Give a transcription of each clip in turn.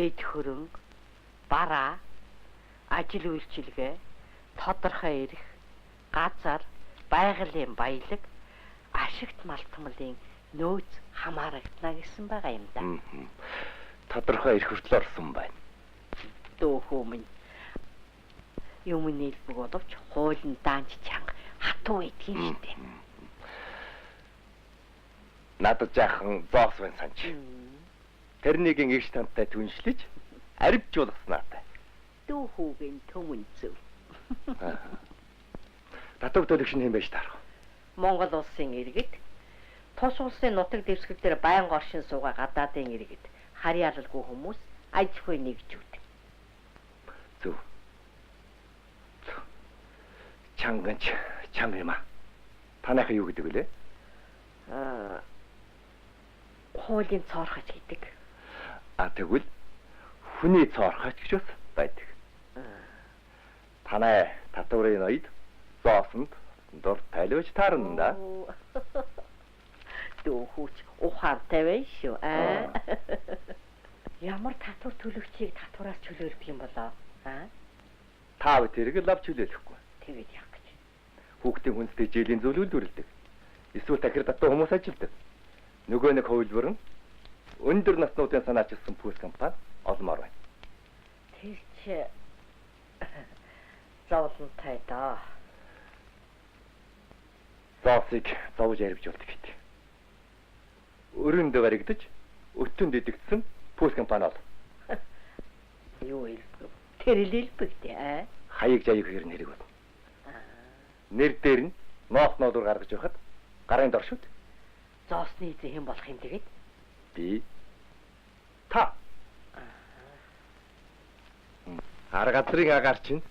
Эд хөрөнгө, бараа, ажил үйлчилгээ, тодорхой эрх, газар, байгалийн баялаг, ашигт малтмалын нөөц хамаарагдана гэсэн байгаа юм да. Тодорхой эрх хүртэл орсон байна. Дөө хүмүүн юм нийлбэг боловч хуулийн даанч чанга хатуу байдгийн шүү дээ. Надад жаахан зоос байна санч. Тэрнийг эгш тантай түншлэж аривжуулгаснаатай. Дүү хүүгийн төмөн зөв. Татвар төлөгч нь хэн байж таарах вэ? Монгол улсын иргэд тус улсын нутаг дэвсгэр дээр байнга оршин суугаа гадаадын иргэд, харьяалалгүй хүмүүс, аж ахуйн нэгжүүд. Зөв. Чанганч чанга юм аа. Танайха юу гэдэг вүлээ? Аа, хуулийн цоорхоч гэдэг. А тэгвэл хүний цоорхоч гэж бас байдаг. Танай татварын ноёд зоосонд дур тайлбаж таарна да. Дөө хүүч ухаантай байх шүү. Аа. Ямар татвар төлөгчийг татвараас чөлөөлдөг юм болоо? Аа? Та тэрэг л авч чөлөөлөхгүй. Тэгээд яах гэж? Хүүхдийн хүнстэй жилийн зүйл үйлдвэрлэдэг. Эсвэл тахир татуу хүмүүс ажилдаг. Нөгөө нэг хувилбар нь өндөр наснуудын санаачилсан пүүс компани олмоор байна. Тэр чи зовлонтой доо. Зоосыг зовж аривжуулдаг гэдэг. Өрөөндөө баригдаж, өтөнд идэгдсэн пүүс компани ол. Юу хэлбэг? Тэр л хэлбэг дээ. Аа? Хаяг жаяг хэр нэрэг бол. Нэр дээр нь ноос ноодур гаргаж байхад гарын дор шүт. Зоосны эзэн хэн болох юм тэгээд? Би. Та. Хар газрын агаар чинь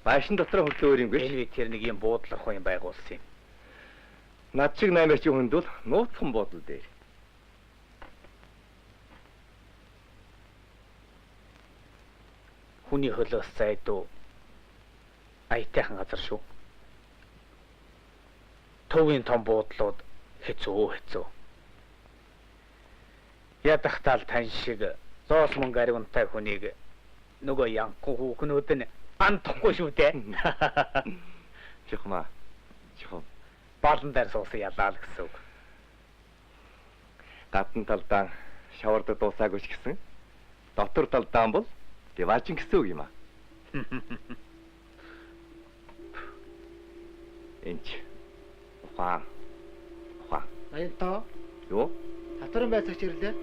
байшин дотор хөлтөө өөр юм гэж. Энэ үед тэр нэг юм буудлах юм байгуулсан юм. Над шиг наймаарчин хүнд бол нууцхан буудал дээр. Хүний хөлөөс зайдуу аятайхан газар шүү. Төвийн том буудлууд хэцүү хэцүү. Ядахтал тань шиг зоос мөнгө ариунтай хүнийг нөгөө янхан хүүхнүүд нь андахгүй шүү дээ. Чухмаа. Чухам. Балан дээр суусан ялаа л гэсэн үг. Гадна талдаа шаварда дуусаагүй ч гэсэн дотор талдаа бол диваачин гэсэн үг юм аа. Энд ухаан. Ухаан. Аянтаа. Юу? Татварын байцаагч ирлээ.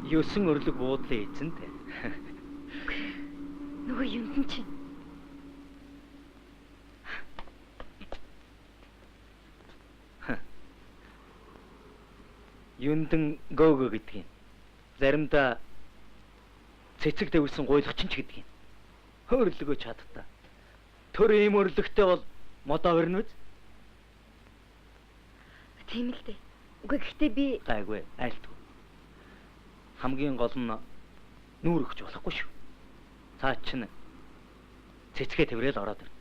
Есөн өрлөг буудлын эзэнт. Нөгөө юнтэн чинь. Юндэн гөөгөө гэдэг юм. Заримдаа цэцэг дэвсэн гуйлагчин ч гэдэг юм. Хөрлөгөө чадтаа. Төр ийм өрлөгтэй бол модоо өрнө үз? Тийм л дээ. Үгүй гэхдээ би гайгүй айлтгүй. Хамгийн гол нь нүүр өгч болохгүй шүү. Цаа чинь цэцгээ тэрэл ороод ирнэ.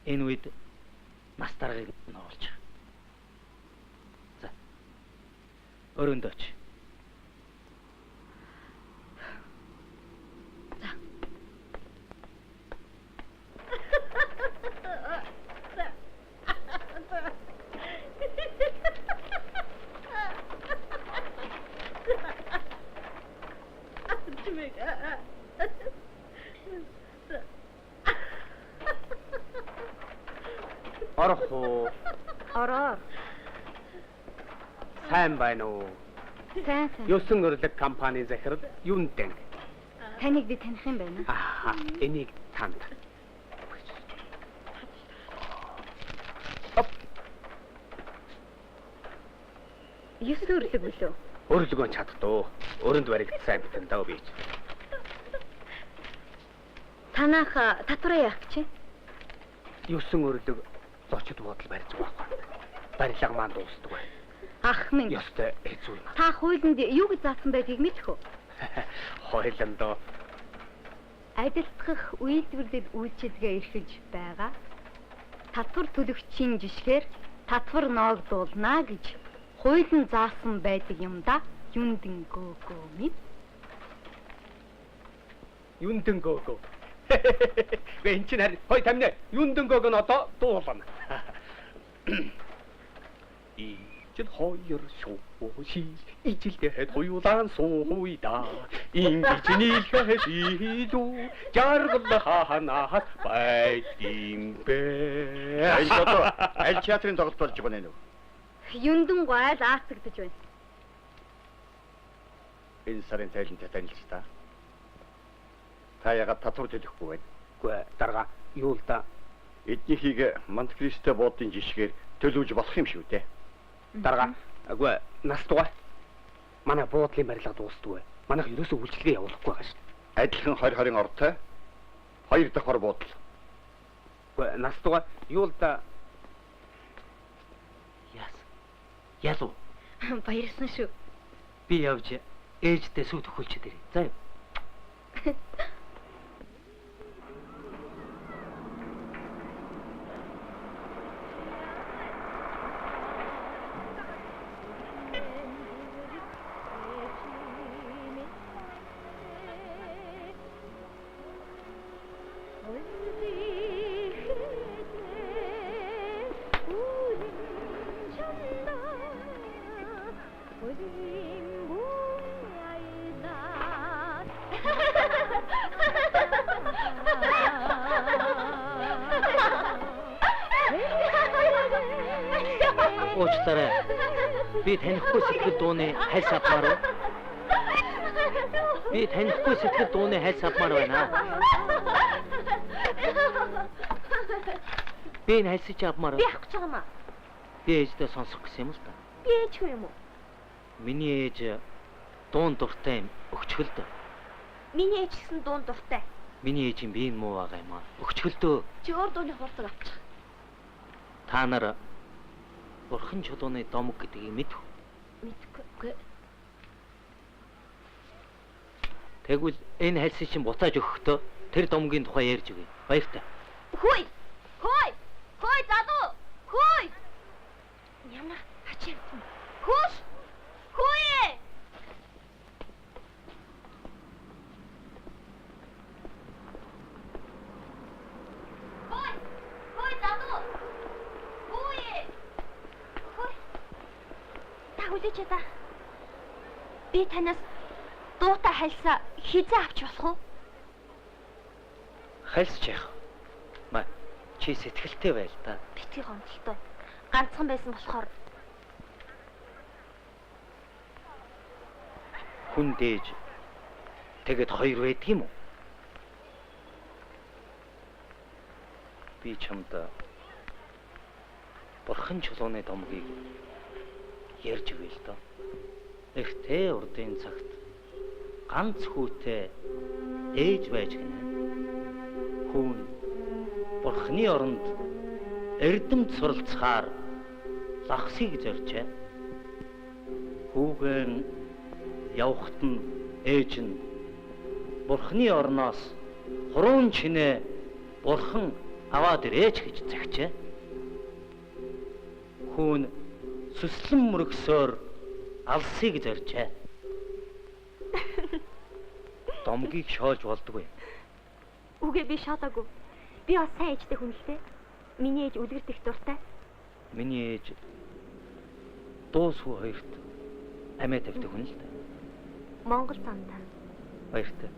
Энэ үед нас даргаыг нь оруулж. За. Өрөөнд очи. За. Орох уу? Ороо. Сайн байна уу? Сайн сайн. Есөн өрлөг компанийн захирал Юнтэн. Таныг би таних юм байна. Аа, энийг танд. Есөн өрлөг билүү? Өрлөгөө чаддуу. Өрөнд баригдсан амьтан даа би. Танах татвараа яах гэж? Есөн өрлөг зочид буудал барьж байгаа байхгүй. Барилга маань дуустдаг. Ах минь. Ёстой хэцүү юм. Та хуулинд юу гэж заасан байдгийг мэдэх үү? Хуулинд ажилтгах үйлдвэрлэл үйлчилгээ эрхэлж байгаа. Татвар төлөгчийн жишгээр татвар ноогдуулна гэж хуулийн заасан байдаг юм да. Юндэн гөөгөө минь. Юндэн гөөгөө. Гэ эн чинь харин хой тамина юндэн гөөгөө нь одоо дуулана. Ижил хоёр шууши ижилдэхэд хуйлаан сууйда ингэж нийлхэд илүү жаргал хаханаас байдгийм бэ. Аль одоо аль театрын тоглолт болж байгаа нэ? Юндэн гойл аацагдаж байна. Энэ сарын тайлантай танилцж та. Та ягаад татвар төлөхгүй байна? Үгүй дарга юу л да. Эднийхийг Монте-Кристо буудын жишгээр төлөвж болох юм шүү дээ. Дарга үгүй нас дугай. Манай буудлын барилга дуустдаггүй. Манайх ерөөсөө үйлчилгээ явуулахгүй байгаа шүү дээ. Адилхан 20 20 ортой. 2 давхар буудал. Үгүй нас дугай юу л да. Яас. Ялуу. Баярлсан шүү. Би явж ээжтэй сүү төхүүлчихэд ирье. За юу. Уучлаарай. Би танихгүй сэтгэл дууны хальс авмаар байна. Би танихгүй сэтгэл дууны хальс авмаар байна. Би энэ хальсыг чи авмаар Би байна. авах гэж байгаа юм аа. Би ээждээ сонсох гэсэн юм л да. Би ээж хүн юм уу? Миний ээж дуун дуртай юм өгчгөл дөө. Миний ээж гэсэн дуун дуртай. Миний ээжийн бие нь муу байгаа юм аа. Өгчгөл дөө. Чи өөр дууны хурцаг авчих. Та нар Бурхан чулууны домог гэдгийг мэдв. Мэдгүй. Тэгвэл энэ хальсыг чинь буцааж өгөхдөө тэр домгийн тухай ярьж өгье. Баяртай. Хүй! Хүй! Хүй залуу! Хүй! Ямар хачин. Хүүш! Хүй! Хүй! Хүй залуу! Хүй! Хүй! Та хүлээч та. Би танаас дуутай хальсаа хизээ авч болох уу? Хальс ч яах. Ма чи сэтгэлтэй байл та. Битгий гомдолтой. Ганцхан байсан болохоор Хүн дээж тэгэд хоёр байдаг юм уу? Би чамд Бурхан чулууны домгийг ярьж өгье л доо. Эртээ урдын цагт ганц хүүтэй ээж байж гинэ. Хүүн Бурханы оронд эрдэмт суралцахаар лахсыг зорьжээ. Хүүгэн явхад нь ээж нь Бурханы орноос хуруун чинээ Бурхан аваад ирээч гэж загчээ. Хүүн сүслэн мөргсөөр алсыг зорьжээ. Домгийг шоолж болдгүй. Үгүй би шоолоогүй. Би бас сайн ээжтэй хүн л дээ. Миний ээж үлгэрт их дуртай. Миний ээж дуус хүү хоёрт амиа тавьдаг хүн л дээ. Монгол замтай. Баяртай.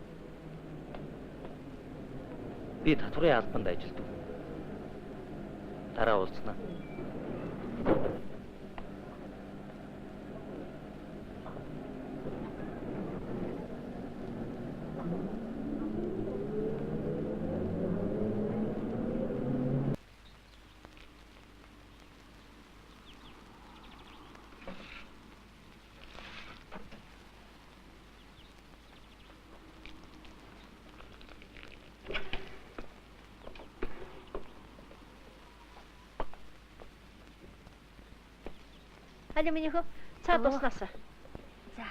Би татварын албанд ажилладаг. Дараа уулзнаа. Алё миний хөө. Цаа дуснаасаа. За.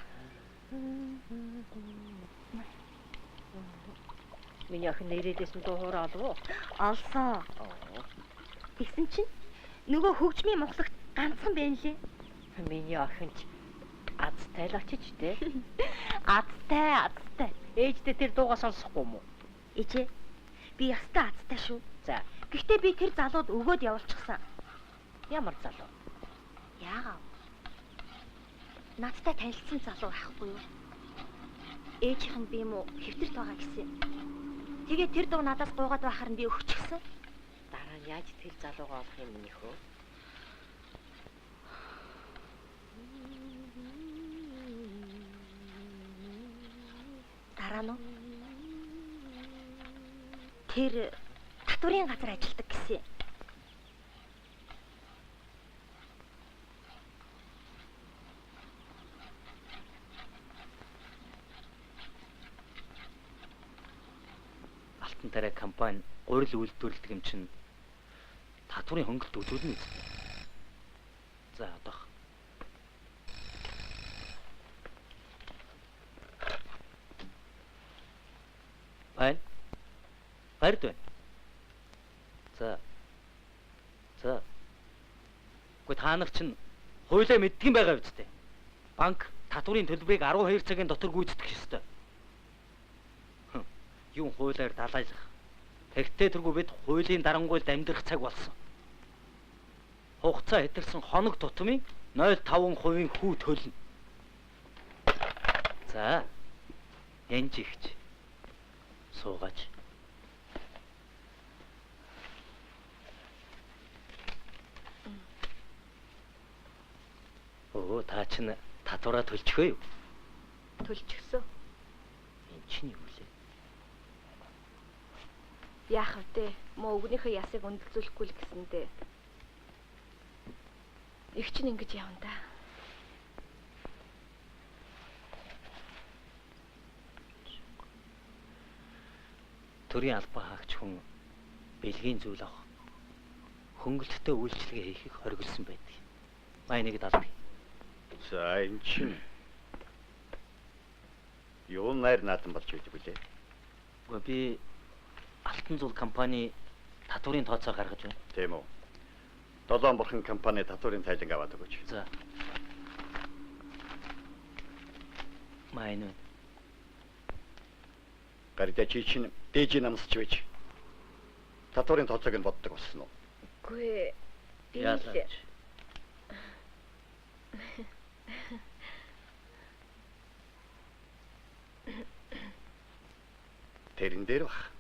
Миний охин нэрээдээс нь дуу хоороо олов уу? Олсон. Тэгсэн чинь нөгөө хөгжмийн мухлагт ганцхан байна лээ. Миний охин ч азтай л очиж дээ. Азтай, азтай. Ээждээ тэр дуугаа сонсохгүй юм уу? Ээжээ. Би ястай азтай шүү. За. Гэхдээ би тэр залууд өгөөд явуулчихсан. Ямар залуу? Яагаад? Надтай танилцсан залуу байхгүй юу? Ээжийнх нь би юм уу хэвтэрт байгаа гэсэн. Тэгээ тэр дуу надаас гуйгаад байхаар нь би өгчихсөн. Дараа нь яаж тэр залуугаа олох юм минийх үү? Дараа нь тэр татварын газар ажилладаг гэсэн. Алтан тариа компани гурил үйлдвэрлэдэг юм чинь татварын хөнгөлт үзүүлнэ үстэй. За одоох. Байна. Гард байна. За. За. Гэхдээ та нар чинь хуулиа мэддэг юм байгаа үстэй. Банк татварын төлбөрийг 12 цагийн дотор гүйцэтгэх ёстой. Юун хуулиар далайлах. Тэгтээ тэргүй бид хуулийн дарангуйлд амьдрах цаг болсон. Хугацаа хэтэрсэн хоног тутмын 0.5% хүү төлнө. За. Янж ихч. Суугаач. Өө та чинь татвараа төлчихөө юу? Төлчихсөн. Энэ чинь юу лээ? Яах вэ? Мөө өвгөнийхөө ясыг өндөрлүүлэхгүй л гэсэндээ. Их чинь ингэж явна да. Төрийн албан хаагч хүн бэлгийн зүйл авах хөнгөлөлттэй үйлчилгээ хийхийг хориглосон байдаг. Маа энийг далдаг. За энэ чинь юу найр надан болж байдаг билээ? Үгүй би Алтан зул компани татварын тооцоо гаргаж байна. Тийм үү. Долоон бурхан компани татварын тайланг аваад өгөөч. За. Маа энэ. Гаридаа чи чинь дээжийн намсч байж татварын тооцоог нь боддог болсон уу? Үгүй би л Яалаач. Тэрэн дээр бах.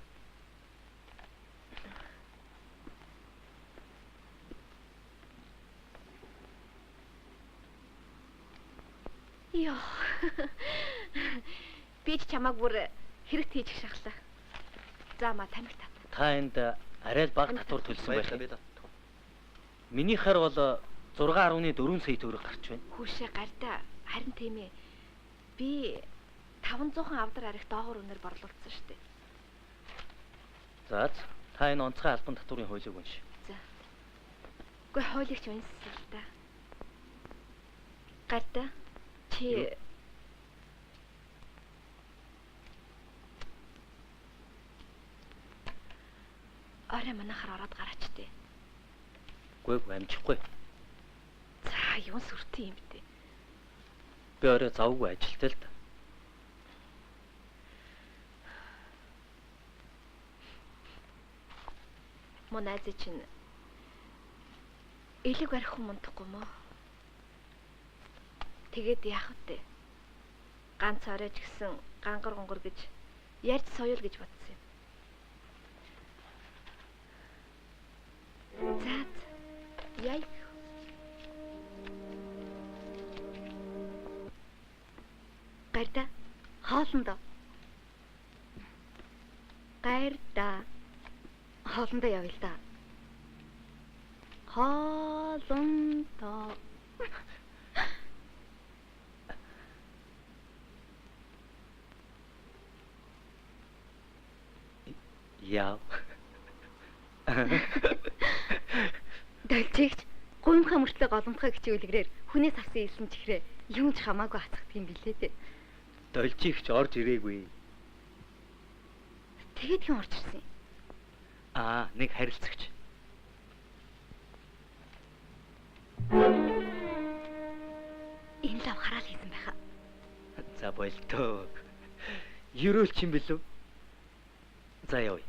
Йоо. Би ч чамааг бүр хэрэгт хийчих шахлаа. За ма тамхи тат. Та энд арай л бага татвар төлсөн байх юм. Минийхэр бол 6.4 сая төгрөг гарч байна. Хүүшээ гардаа харин тийм ээ. Би 500 авдар арих доогор үнээр борлуулсан шүү дээ. За та энэ онцгой албан татварын хуулийг унш. За. Үгүй хуулийг ч уншсан л та. Гардаа чи орой манайхаар ороод гараач тээ. Үгүй ээ амжихгүй. За юун сүртэн юм бэ? Би орой завгүй ажилтай л да. Мөн найз чинь элэг барих хүн мунтахгүй мó. Тэгээд яах вэ? Ганц орой ч гэсэн гангар гонгор гэж ярьж соёл гэж бодсон юм. За яй. Гардаа хоолндоо. Гардаа хоолндоо явъя л да. Хоолндоо. Яав. Должигч гуймхаа мөртлөө голомтгой хичээ үлгэрээр Хүнээс авсан элсэн чихрээ юм ч хамаагүй хацгадаг юм билээ дээ. Должигч орж ирээгүй. Тэгээд хэн орж ирсэн юм? Аа, нэг харилцагч. Энэ лав хараал хийсэн байхаа. За болтоо. Ерөөлч юм билүү? За явъя.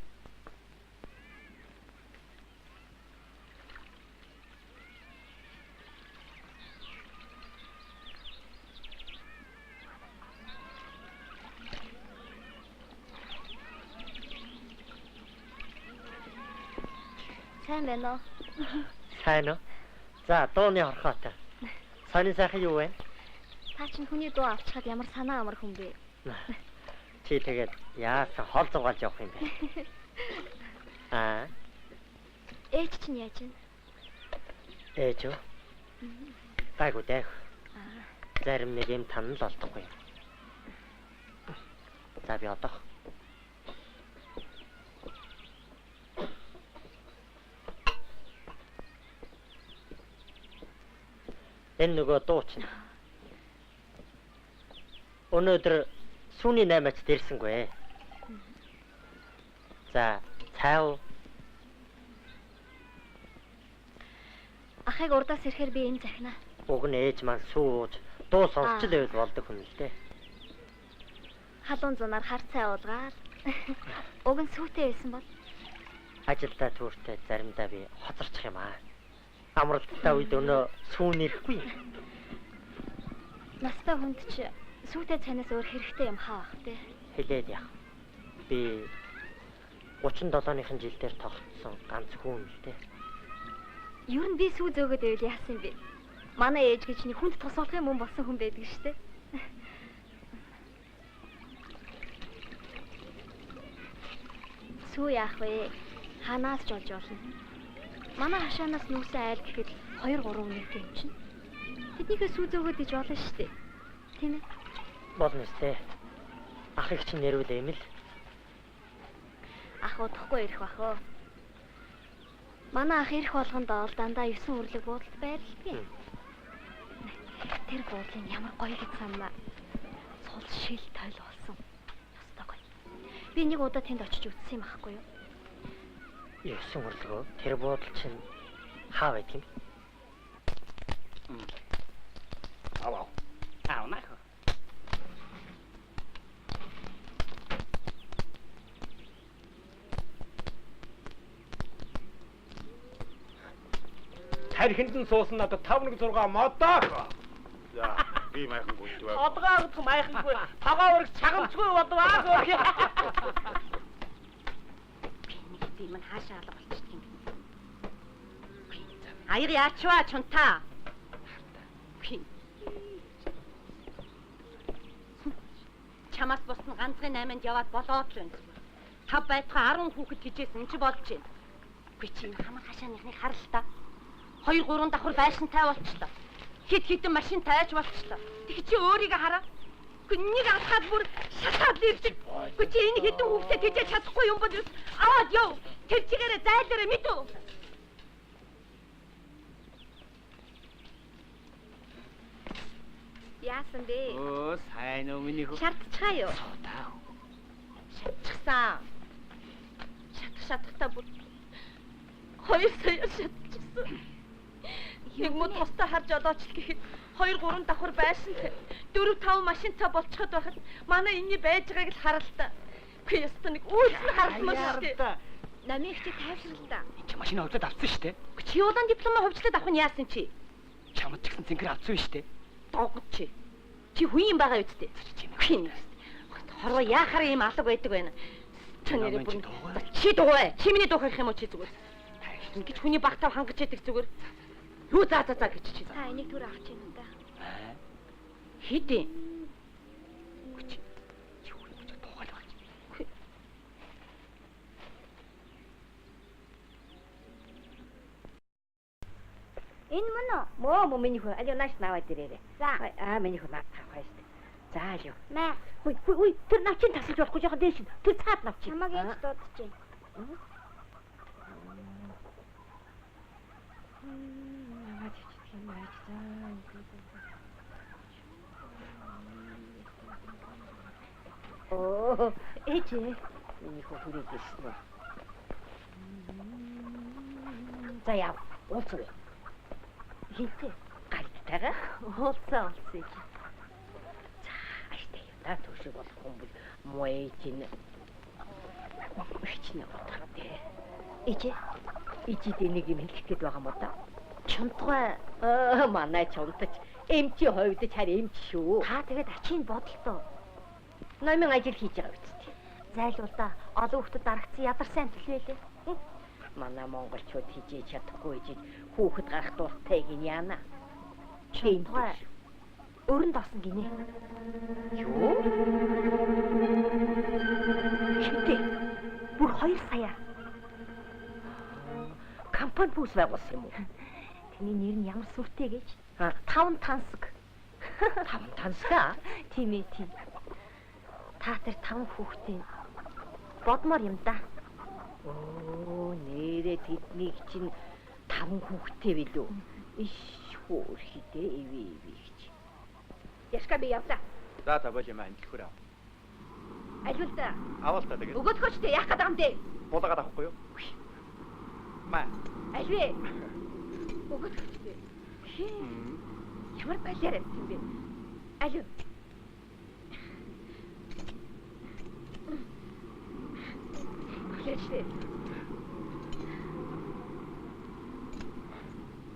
Сайн байна уу? Сайн уу? За, дууны хорхоотой. Сонин сайхан юу вэ? Та чинь хүний дуу авчихад ямар санаа амар хүн бэ? Чи тэгээд яасан хол зугаалж явах юм бэ? Аа, Ээж чинь яаж вэ? ээж үү? Гайгүй дээ. Зарим нэг юм танал олдохгүй. За би одоох. Энэ нөгөө дуучин. Өнөөдөр сүүний 8-аач дэрсэнгүй. За, цайв. Ахыг урдаас ирэхээр би эм захина. Уг нь ээж маань сүү ууж дуу сонсч л байвал болдог хүн л дээ. Халуун зунаар хар цай уулгаал. Уг нь сүүтэй байсан бол Ажилдаа түүртэй заримдаа би хоцорчих юм аа. Амралттай үед өнөө сүү нэрэхгүй. настай хүнд чи сүүтэй цайнаас өөр хэрэгтэй юм хаа бах те. Хэлээд яах. Би 37-ныхан жил дээр тогтсон ганц хүн л дээ. Ер нь би сүү зөөгөөд байвал яасан юм бэ? Манай ээж гэж нэг хүнд тусгалахын мөн болсон хүн байдаг штэ. Сүү яах вэ? Хаанаас ч олж болно. Манай хашаанаас нүүсэн айл гэхэд 2 3 үнэтэй юм чинь. Тэднийхээ сүү зөөгөөд иж болно штэ. Тийм ээ? Болно сте. Ахыг чинь нэрвэл юм л. Ах удахгүй ирэх бах оо. Манай ах ирэх болгонд ол дандаа 9 үрлэг буудалд байрладаг. Тэр буудлын ямар гоё гэж санана. Сул шил тойл болсон. Ёстой гоё. Би нэг удаа тэнд очиж үзсэн юм ахгүй юу? 9 үрлэгөө тэр буудал чинь хаа байдаг юм? Ав ав. Аавна. Тархинд нь суусан надад 516 модоо. За би майхан гүйтвэ. Одгоо өгөх майхангүй. Тогоо өрг чагамцгүй бодваа гэх. Би мань хаашаа алга болчихдөг юм бэ? Аяг яачваа чунтаа. Чамаас бус нь ганцхан 8-нд яваад болоод л байна. Тав байтугай 10 хүүхэд хижээсэн чи болж байна. Үгүй чи энэ хамар хашааныхныг хар л та. 2 3 давхар байшинтай болчлоо. Хит хитэн машин тайж болчлоо. Тэг чи өөрийгөө хараа. Үгүй нэг алхаад бүр шатаад ирдэг. Үгүй чи энэ хитэн хүүхдээ тэжээж чадахгүй юм бол аваад яв. Тэр чигээрээ зайлаарэ мэдв. Яасан бэ? Өө, сайн уу миний хүү. Шаардчихаа юу? Суудаа. Шатчихсан. Шатах шатахтаа бүр 2 сая шатчихсан. Нэг мод тустай харж олооч л гэхэд 2 3 давхар байшинтай 4 5 машинтай болчиход байхад манай энэний байж байгааг л харал та. Үгүй ёстой нэг үйлс нь харагдмаар шүү дээ. Намын их чи тайвшрал та. Чи машин хувьчлаад авсан шүү дээ. Чи улаан дипломоо хувьчлаад авах нь яасан чи? Чамд ч гэсэн цэнхэр авсан шүү дээ. Догд чи. Чи хүн юм байгаа үсттэй. Хин. Хорвоо яахаар ийм алга байдаг байна. Чи нэрээ бүр чи дугуй. Чи миний дуу харах юм уу чи зүгээр. Ингэж хүний багтав хангаж яадаг зүгээр. Юу за за за гэж чи. Та энийг түр авч ийн үү? Хэдий. Чи хүн чи дуугаал байна. Энэ мөн үү? Мөө мөө миний хүү. Аль нааш наваад ирээрээ. За. Аа миний хүү наад авах шүү дээ. За аль юу. Мэ. Хүй хүй хүй тэр навчин тасалж болохгүй жоохон дээш нь. Тэр цаад навчин. Чамаг ээж дуудаж байна. Наваад явчих юм байж. За. Оо, ээж ээ. Миний хүү хүрээд ирсэн үү? За яв, уулзъя. Хинтээ. Гаригтайгаа. Уулзаа уулзъя ээж. За, ажтай юм да төшөг болох хүн бол муу ээж нь хичнээн утгатай. Ээж ээ. Ижид энийг юм хэлэх гээд байгаа юм уу да? Чунтгай. Аа, манай чунтаж эмчийн хувьд ч харин эмч шүү. Та тэгээд ачийн бодолтой. Номын ажил хийж байгаа үсттэй. Зайлуул да. Олон хүүхдэд дарагдсан ядарсан амтлал байлээ. Манай монголчууд хижээж чадахгүй ижиж хүүхэд гарах дуртай гин яана. Чунтгай. Өрөнд орсон гинэ. Юу? Хинтээ. Бүр 2 сая. Компани бүс байгуулсан юм уу? Тэний нэр нь ямар сүртэй гэж? Аа. Таван тансаг. Таван тансаг? Тийм ээ, тийм. Та тэр таван хүүхдийн бодмоор юм да. Оо, нэрээ тэднийг чинь таван хүүхдтэй билүү? Иш хөөрхидээ эвэ эвэ гэж. Яшка би явлаа. За за болио маань дэлхүүр ав. Аливал да. Авал та тэгээд. Өгөөдгөөч тэ яах гээд байгаа юм бэ? Буудагаад авахгүй юу? Маа. Альвэ. Өгөөдгөөч тэ. Ямар балиар амт юм бэ? Алив. Болооч тэ.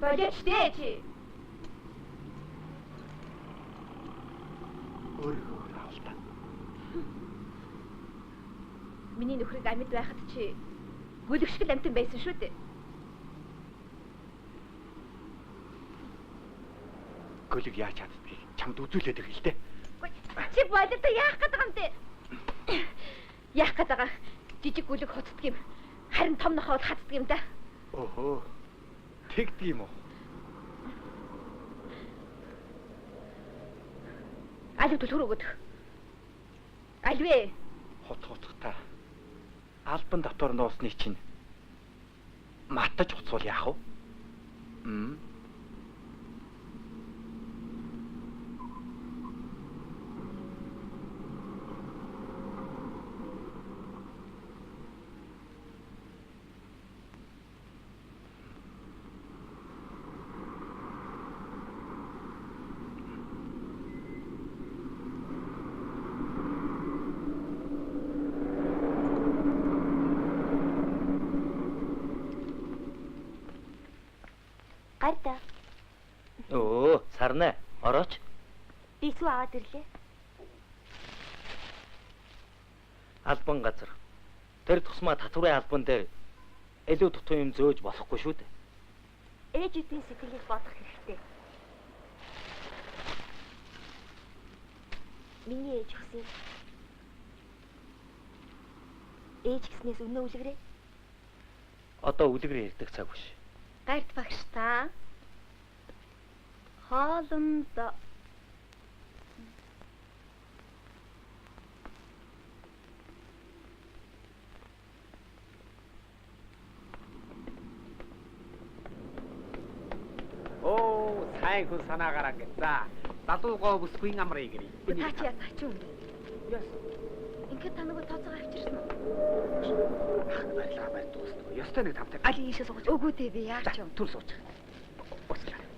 Болооч тэ чи. Өөрөөр авал та. Миний нөхрийг амьд байхад чи гөлөг шиг л амтан байсан шүү дээ. Гөлөг яаж чаддгийг чамд үзүүлээд өгье л дээ. Чи болоод яах гээд байгаа юм бэ? Яах гээд байгаа? Жижиг гөлөг хуцдаг юм. Харин том нохоо бол хацдаг юм да. Өхөө. Тэгдэг юм уу? Алив түлхүүр өгöd. Альвэ. Хут хуцгата. Албан татвар нуусны чинь матаж хуцвал яах вэ? Гарда. Өө, сарнай. Орооч. Би сүү аваад ирлээ. Албан газар. Тэр тусмаа татварын албан дээр илүү дутуу юм зөөж болохгүй шүү дээ. Ээжүүдийн сэтгэлийг бодох хэрэгтэй. Миний ээж өгсөн. Ээж гэснээс өнөө үлгэрээ. Одоо үлгэр ярьдаг цаг биш. Гарт багш та. Хоолнд Оо, сайн хүн санаа гараа за. Залуу гоо бүсгүй амрыг гэрээ. Та чи ясах ч юм. Яс. Ингээд та нөгөө тооцоогоо авчирсан уу? Ах, баярлалаа, баяр дуусна. Ёстой нэг тавтай. Аль ийшээ сууж. Үгүй дээ би яах ч юм. Түр сууж. Уучлаарай.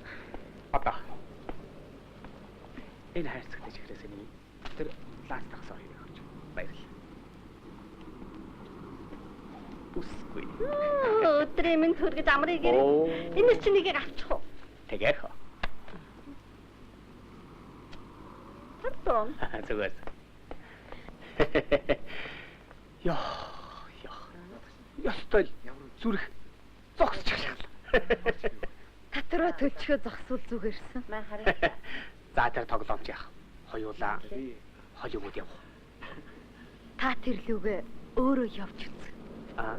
Одоо. Энэ хайрцагтай чихрээс миний тэр лац тагсаа хоёрыг авч. Баярлалаа. Бүсгүй. Өдрийн минь төргөж амрыг гэрээ. Энэс чи нэгийг авчих уу? Тэгээх. Пардон. Зүгээр. Яа, яа. Ёстой л зүрх зогсчихлаа. Татраа төлчгөө зогсвол зүгээрсэн. Маа хараа. За тэр тоглоомч яах. Хоёулаа Холливуд явах. Та тэр лүгэ өөрөө явж үз. Аа.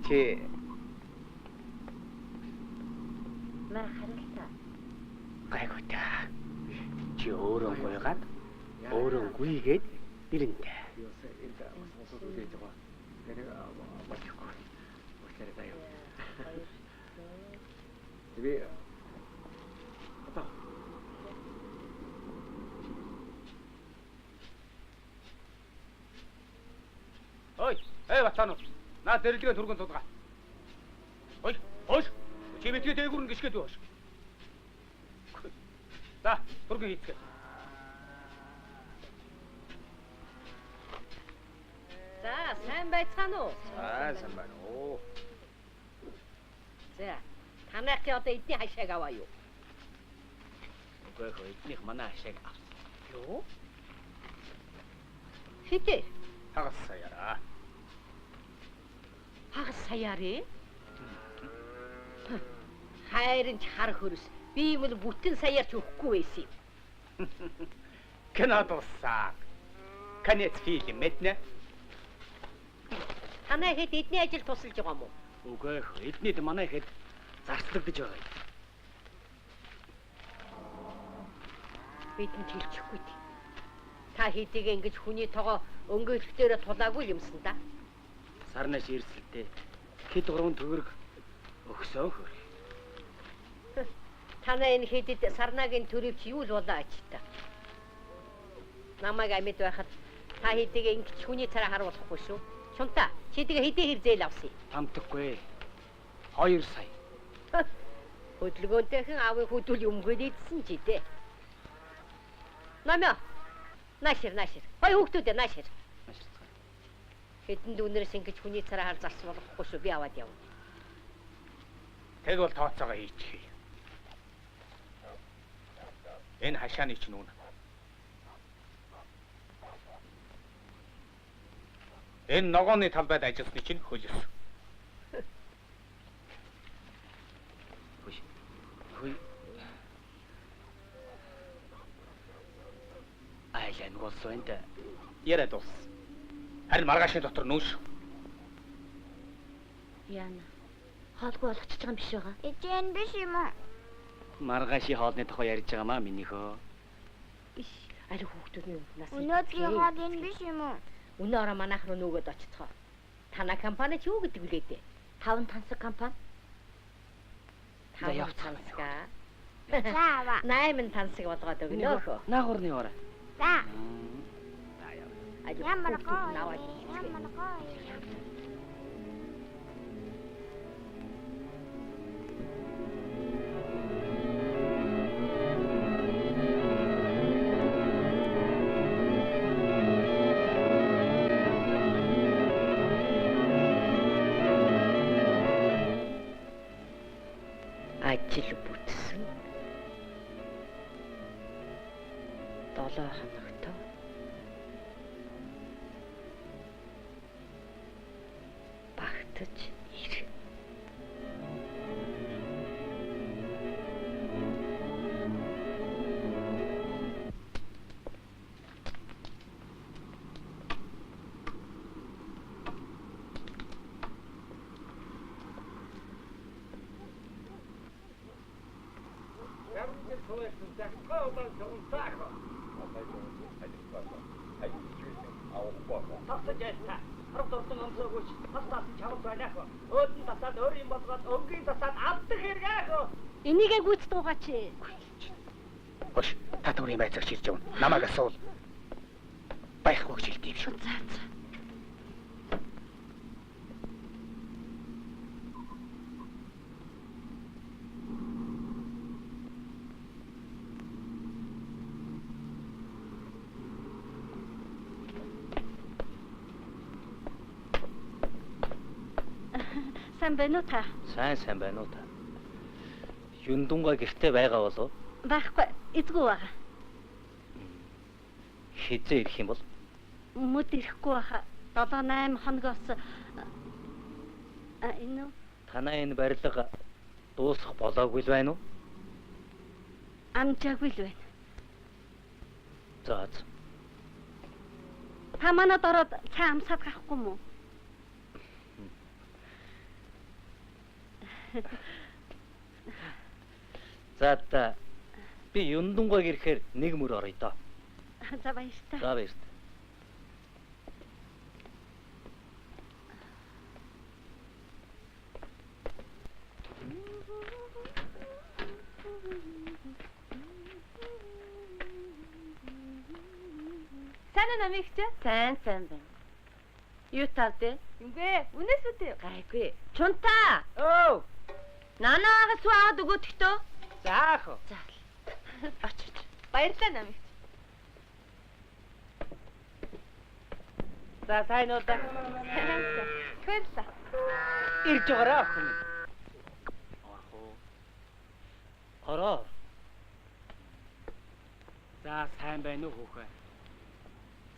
Чи Маа харалта. Гайгүй та. Чи өөрөө гуйгаад өөрөө гүйгээд нэрэнтэй. Би одоо Эй Батануу. Наа зэрлэгээ түргэн тулгаа. Хойш, хойш. Чи битгий дээгүүр нь гიშгээд хойш. За, түргэн хийцгээ. За, сайн байцгаана уу? Сайн сайн байна уу. За, танайх чи одоо эдний хашааг аваа юу? Үгүй хөө, эднийх манай хашааг авсан. Юу? Хитэ? Хагас саяараа. Хагас саяарэ? Хайрын ч хар хөрс. Би юм л бүтэн саяар ч өгөхгүй байсан юм. Кино дууссан. Конец фильм мэднэ. Танай хэд эдний ажил тусалж байгаа юм уу? Үгүй хөө, эднийд манай хэд зарцлагдаж байгаа юм. Бидэнд хэлчихгүй дээ. Та хэдийг ингэж хүний тоогоо өнгөлөх дээрээ тулаагүй юмсан да. Сарнаш эрсэлтэй. Хэд 3 төгрөг өгсөн хөр. Танай энэ хэдэд сарнагийн төрөвч юу л болоо ачтай. Намайг амьд байхад та хэдийг ингэж хүний царай харуулахгүй шүү. Чунта, чи тэгээ хэдий хэр зээл авсан юм? Тамтаггүй. 2 сая. Хөдөлгөөнтэйхэн аавын хөдөл өмгөөл идсэн чи дээ. Намаа. Наашир, наашир. Хой хүүхдүүдээ наашир. Хэдэн дүүнэрээс ингэж хүний царай хар зарц болохгүй шүү. Би аваад явна. Тэг бол тооцоогоо хийчихье. Энэ хашааны чинь үнэ. Энэ ногооны талбайд ажилласны чинь хөлөс. Хөөе. Айл ангуулсан энэ да. Яриа дуус. Харин маргаашийн дотор нүүш. Яна. Хоолгүй болгочихж байгаа юм биш байгаа. Ээжээ энэ биш юм уу? Маргаашийн хоолны тухай ярьж байгаа маа минийхөө. Иш, ари хүүхдүүдний өмнөөс. Өнөөдрийн хоол энэ биш юм уу? Өнөө ороо манайх руу нүгэд очихцоо. Танай компани ч юу гэдэг вүлээ дээ? 5 тансаг компани. 5 тансаг аа. За аваа. 8 тансаг болгоод өгнө өхөө. Наагурны ороо. За. Ари Ямар хүүхдүүд гоё. нь аваад Ямар гоё. Ажил бүтсэн. 7 хоногтой. Багтаж ир. Тогтож байлаа. Харав дурсан өмсөөгүйч тас таасан чавар байна хөө. Өөдөн тасаад өөр юм болгоод өнгийн тасаад авдах хэрэг хөө. Энийгээ гүйцэд дуугаач. Хойш, татварын байцаагч ирж явна. Намайг асуул. Байхгүй гэж хэлдэг юм шүү. За за. Сайн байна уу та? Сайн сайн байна уу та? Юндунга гэрте байгаа болов? Байхгүй, эзгүй байгаа. Хизээ ирэх юм бол? Мөд ирэхгүй баха. 7 8 хоногоос а энэ үү? Танай энэ барилга дуусах болоогүй л байна уу? Амжаагүй л байна. За за. Та манад ороод цай амсаад гарахгүй юм уу? За та би Юндунгаг ирэхээр нэг мөр оръё доо. За баяртай. За баяртай. Сайн уу намигч? Сайн сайн байна. Юу тавдэ? Юмгүй. Үнээс үтэй. Гайгүй. Чунтаа. Өө. Нанаага сүү аваад өгөөдөгтөө. За ах. За. Очиж. Баярлалаа намигч. За сайн уу да. Баярлалаа. Ирж байгаарай охин минь. Орох уу? Ороо. За сайн байна уу хүүхэ?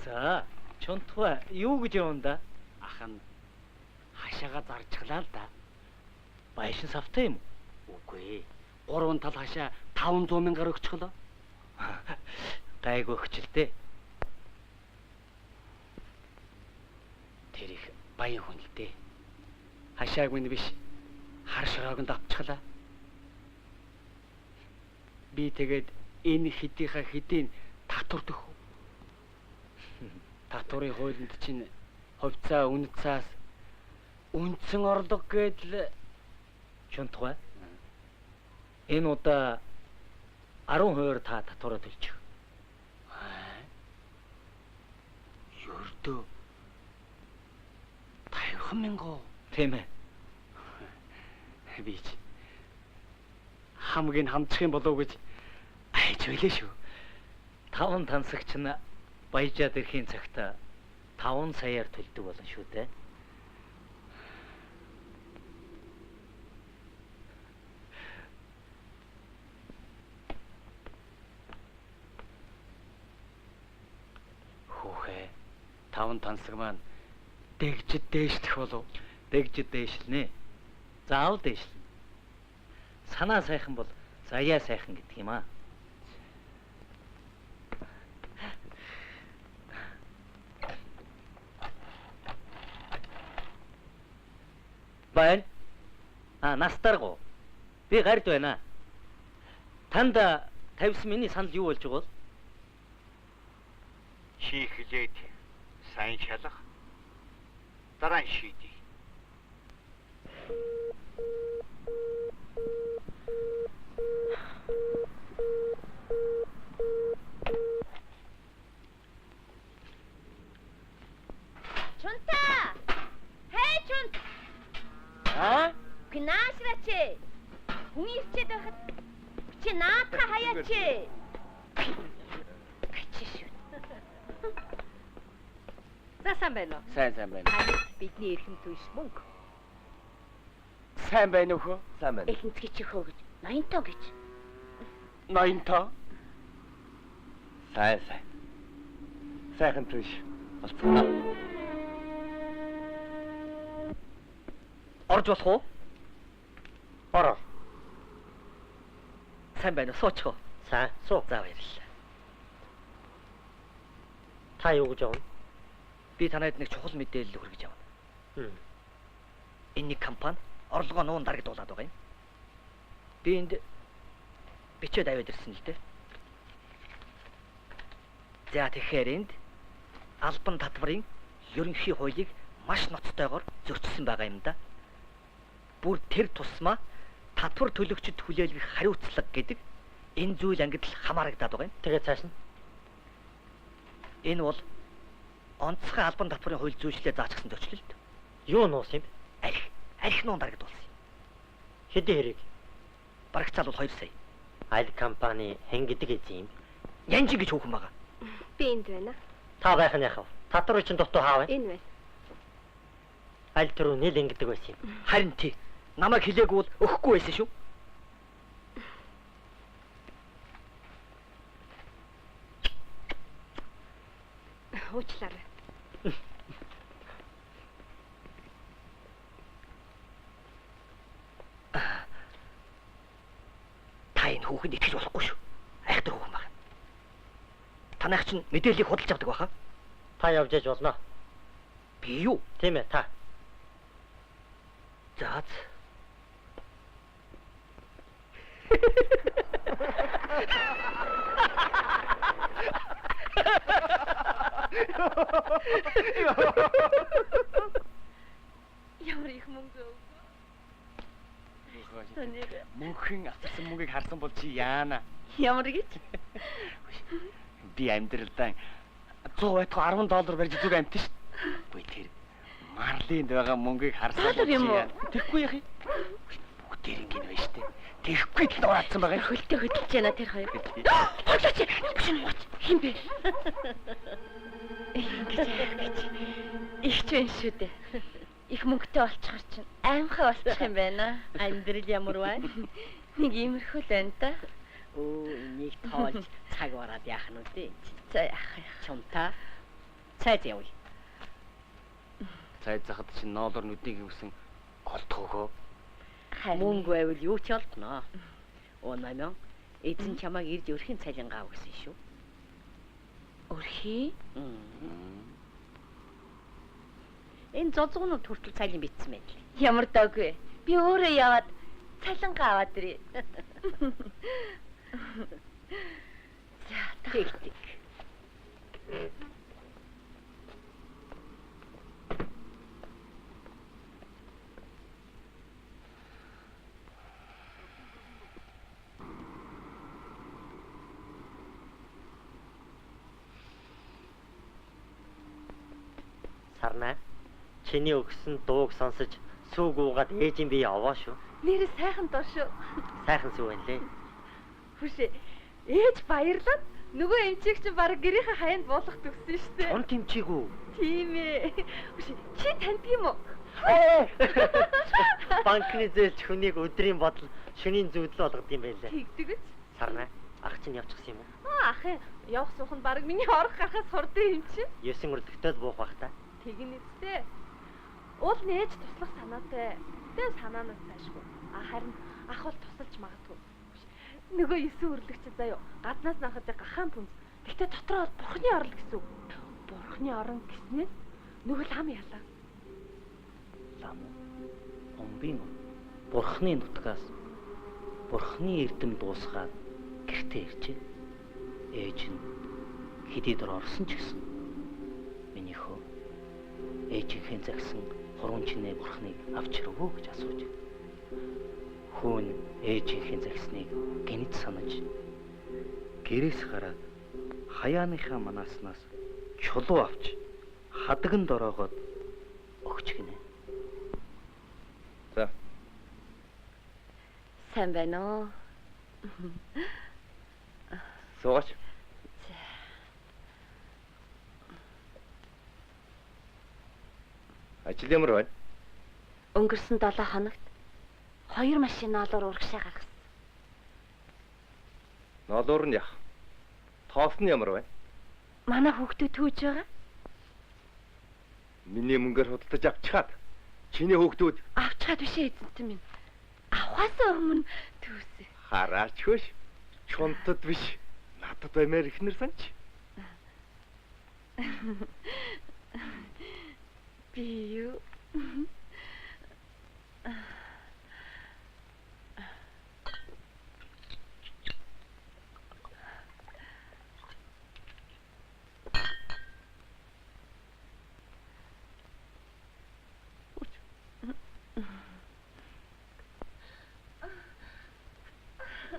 За, чунтгаа юу гэж явна да? Ах нь хашаага зарчглаа л да. Баяшин савтай юм уу? Үгүй ээ. Гурван тал хашаа 500 мянгаар өгчихлөө. Гайгүй өгч л дээ. Тэр их баян хүн л дээ. Хашааг минь биш хар шороог нь давчглаа. Би тэгээд энэ хэдийнхаа хэдийн татвар төх. Татварын хуулинд чинь хувьцаа үнэцээс үндсэн орлого гэдэл чунтгай. Энэ удаа 10%-аар та татвараа төлчих. Ердөө 50 мянга. Тийм ээ. Би ч хамгийн хамчих юм болов уу гэж айж байлээ шүү. Таван тансагч нь баяжаад ирэхийн цагт 5 саяар төлдөг болно шүү дээ. Хүүхээ, таван тансаг маань дэгжид дээшлэх болов. Дэгжид дээшлэнэ. Заавал дээшлэнэ. Санаа сайхан бол заяа сайхан гэдэг юм аа. Байна. А настаргуу. Би гард байна. Танд тавьсан миний санал юу болж байгаа вэ? Чи эхлээд сайн шалах. Дараа нь шийдье. Чунта! Хей чунт! Аа? Гнаашраач. Хүн ирчээд байхад чи наадха хаяач. Гачи шүү. За сайн байна уу? Сайн сайн байна. Бидний эрхэм түнш мөнгө. Сайн байна уу хөө? Сайн байна. Эхэнцгий чи хөө гэж. Ноёнтоо гэж. Ноёнтоо. Сайн сайн. Сайхан түнш. Болцгоо. Орж болох уу? Ороо. Сайн байна уу? Суучих уу? Сайн, суу. За баярлалаа. Та юу гэж явна? Би танайд нэг чухал мэдээлэл хүргэж явна. Энэ нэг компани орлогоо нуун дарагдуулаад байгаа юм. Би энд бичээд аваад ирсэн л дээ. За тэгэхээр энд албан татварын ерөнхий хуулийг маш ноцтойгоор зөрчилсөн байгаа юм да. Бүр тэр тусмаа татвар төлөгчд хүлээлгэх хариуцлага гэдэг энэ зүйл ангидл хамаарагдаад байгаа юм. Тэгээд цааш нь энэ бол онцгой албан татварын хууль зүйчлээ заачихсан зөрчилөлт. Юу нуусан юм? Архи нуун дарагдуулсан юм. Хэдэн хэрэг? Барагцаал бол 2 сая. Аль компани хэн гэдэг эзэн юм? Янжин гэж хүүхэн байгаа. Би энд байна. Та байх нь яхав? Татвар чинь дутуу хаав? Энэ байна. Аль түрүү нийл ингэдэг байсан юм. Харин тий. Намайг хэлээгүй бол өгөхгүй байсан шүү. Уучлаарай. Та энэ хүүхэнд итгэж болохгүй шүү. Айхтар хүүхэн байна. Танайх чинь мэдээллийг худалж авдаг баха. Та явж яж болно. Би юу? Тийм ээ, та. За. Ямар их мөнгө өгөө. Мөнхөн авчирсан мөнгийг харсан бол чи яана? Ямар гэж? Би амьдралдаа 100 байтугай 10 доллар барьж зүг амтэн шүү. Үгүй тэр Марлинд байгаа мөнгийг харсан Доллар юм уу? Тэгэхгүй яах юм? Бүгдээр ингэн байна штэ. Тэгэхгүй л нураадсан байгаа. Хөлтөө хөдөлж байна тэр хоёр. Хойлооч. Шинэ ууч. Хин бэ? Ингэж их ч байна шүү дээ. Их мөнгөтэй болчихор чинь аимхай болчих юм байна. Амьдрал ямар байна? Нэг иймэрхүү л байна та. Өө, энийг тоолж цаг бараад яах нь вэ? За яах юм. Чумта. Цайз явъя. Цайз захад чинь ноолор нүднийг хөвсөн голдох өгөө. Мөнгө байвал юу ч олдно. Оо намын эзэн чамайг ирж өрхийн цалингаа өгсөн шүү. Өрхий? Энэ зозгонууд хүртэл цалин битсэн байл. Ямар доогүй. Би өөрөө яваад цалингаа аваад ирье. За тэг тэг. Сарнаа. Чиний өгсөн дууг сонсож сүүг уугаад ээжийн бие овоо шүү. Нэр сайхан дуу шүү. Сайхан сүү байна лээ. Хүшээ. Ээж баярлаад нөгөө эмчийг чинь баг гэрийнхээ хаяанд буулгах төгсөн шүү дээ. Чон тэмчээгүй. Тийм ээ. Хүшээ чи таньдаг юм уу? Банкны зээлч хүнийг өдрийн бодол, шөнийн зүудэл болгодог юм байлээ. Тэгдэг үз. Сарнаа. Ах чинь явчихсан юм уу? Аа ах явах суух нь баг миний орох гарахаас хурдан юм чинь. 9 өдөртөө буух бах та. Тэгнэ үстэй. Уул нь ээж туслах санаатай. Гэтэ санаанаас цаашгүй. А харин ах бол тусалж магадгүй. Нөгөө 9 өрлөгч заяо. Гаднаас нарахад гахаан пүнз. Гэтэ дотроо бол бурхны орол гэсэн үг. Бурхны орон гэснээс нөгөө лам ялаа. Лам уу? Умбын уу? Бурхны нутгаас бурхны эрдэм дуусгаад гэртээ иржээ. Ээж нь хэдий дор орсон ч гэсэн миний хөө ээжийнхээ загсан хурун чинээ бурхныг авч ирвүү гэж асууж. Хүүн ээжийнхээ загсныг гинэт санаж гэрээс гараад хаяаныхаа манааснаас чулуу авч хадаган дороогоод өгч гинэ. За. Сайн байна уу? Суугаач. За. Ажил ямар байна? Өнгөрсөн 7 хоногт 2 машин ноолоор урагшаа гаргасан. Ноолоор нь яах? Тоос нь ямар байна? Манай хүүхдүүд түүж байгаа. Миний мөнгөөр худалдаж авчихад чиний хүүхдүүд авчихад биш эзэнт минь. Авахаас өмнө түүсэн. Хараач хөш. Чунтад биш. Надад баймаар ихнэр санч. Би юу?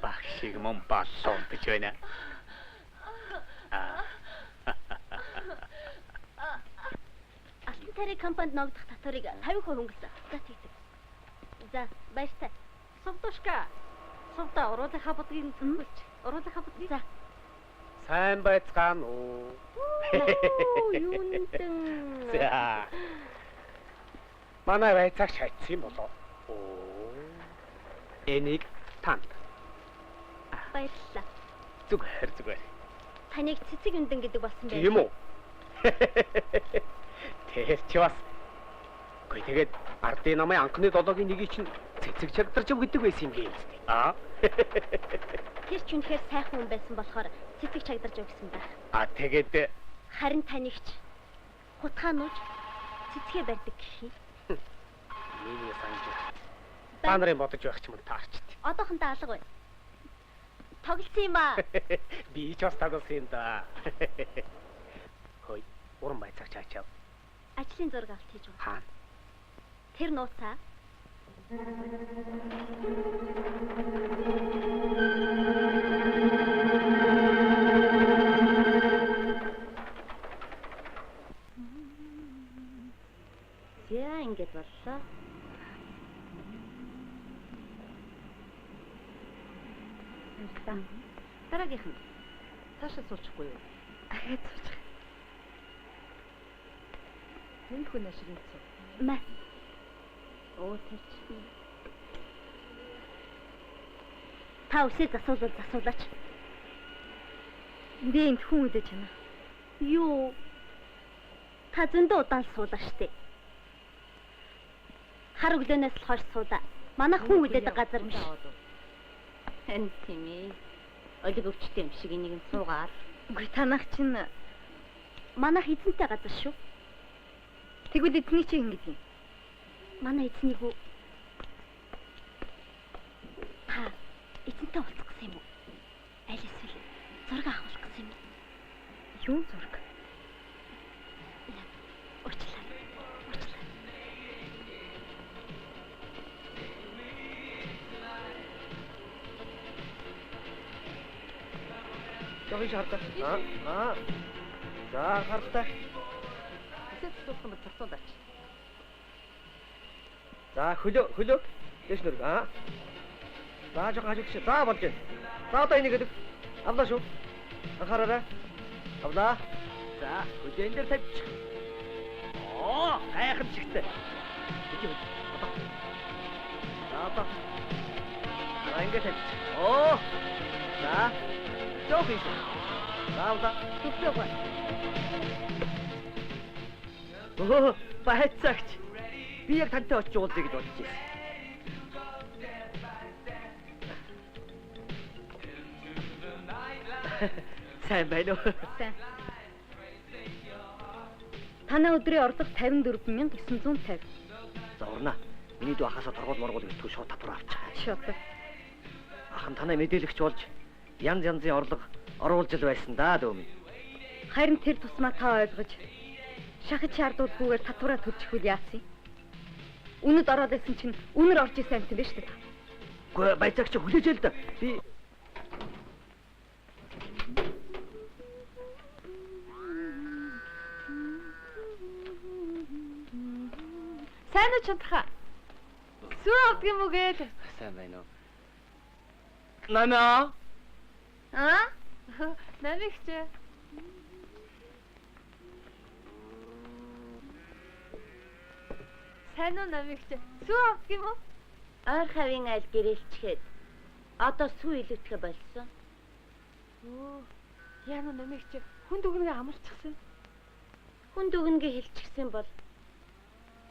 Багшиг мөн баллуунтаж байна. Алтан царай компанид ногдох татварыг 50% хөнгөлсөн. За тэгдэг. За баяртай. Сувдушка. Сувда уруулынхаа будгийг цэвэрлж. Уруулынхаа будгийг. За. Сайн байцгаана уу? Юунтэн. За. Манай байцаагч хайцсан юм болоо. Оо. Энийг танд. Баярлалаа. Зүгээр зүгээр. Таныг цэцэг үндэн гэдэг болсон байх. Тийм үү? Тэр чи бас. Үгүй тэгээд ардын намын анхны долоогийн нэгийг чинь цэцэг чагдарч гэдэг байсан юм гээ. Аа. Тэр ч үнэхээр сайхан хүн байсан болохоор цэцэг чагдарч өгсөн байх. А тэгээд харин таныг ч хутгаа нууж цэцгээ барьдаг гэх юм. Миний санаж байна. Та нарын бодож байх ч юм таарчт. Одоохондоо алга байна. Тоглосон юм аа. Би ч бас тоглосон юм да. Хөөе, уран байцаагч ачаав. Ажлын зураг авалт хийж байгаа. Хаана? Тэр нууцаа. За ингэж боллоо. Баярлалаа. Дараагийнх нь цаашаа суучихгүй юу? Ахаад суучих. Энэ хүн ашрын цов. Мэ. Оо тэрч. Та үсээ засуулвал засуулаач. Би энд хүн үлээж байна. Юу? Та зөндөө удаан суулаа штэ. Хар өглөөнөөс л хойш суулаа. Манай хүн үлээдэг газар биш. Энэ тийм ээ. Олиг өвчтэй юм шиг энийг нь суугаад. Үгүй танах чинь манайх эзэнтэй газар шүү. Тэгвэл эзний чи ингэж юм. Манай эзнийг үү? Та эзэнтэй уулзах гэсэн юм уу? Аль эсвэл зураг авах гэсэн юм уу? Юун зураг? Уучлаарай. Уучлаарай. Жохон шаардаа. Аа. За харалтай. Үсээ засуулах юм бол засуулаач. За хөлөө хөлөө. Дэш нүрг. Аа. За жохон хажууд тийш. За болж байна. За одоо энийг гэдэг. Авлаа шүү. Анхаараарай. Авлаа. За хөлөө энэ дээр тавьчих. Оо, гайхамшигтай. Хөлөө. Одоо. За одоо. За ингэ тавьчих. Оо. За. Жохон шүү. За авлаа. Түвшээ гой. Өө, байцаагч. Би яг тантай очиж уулзъя гэж бодож байсан. Сайн байна уу? Сайн. Танай өдрийн орлого 54950. За урнаа. Миний дүү ахаасаа торгуул моргуул гэлтгүй шууд татвар авчих. Шууд. Ах нь танай мэдээлэгч болж янз янзын орлого оруулж л байсан даа дөө минь. Харин тэр тусмаа та ойлгож шахаж шаардуулгүйгээр татвараа төлчихвөл яасан юм? Үнэд ороод ирсэн чинь үнэр орж исэн амт юм байна шүү дээ та. Үгүй байцаагч хүлээж л да. Би Сайн уу чантаха? Сүү авдаг юм уу гээл? Сайн байна уу? Нана. Аа? Намигч. Сайн уу намигч? Сүү авдаг юм уу? Ойр хавийн айл гэрэлчгээд одоо сүү илүүтгэх болсон. Өө. Яна намигч хүн дүгнгээ амарчихсан. Хүн дүгнгээ хэлчихсэн бол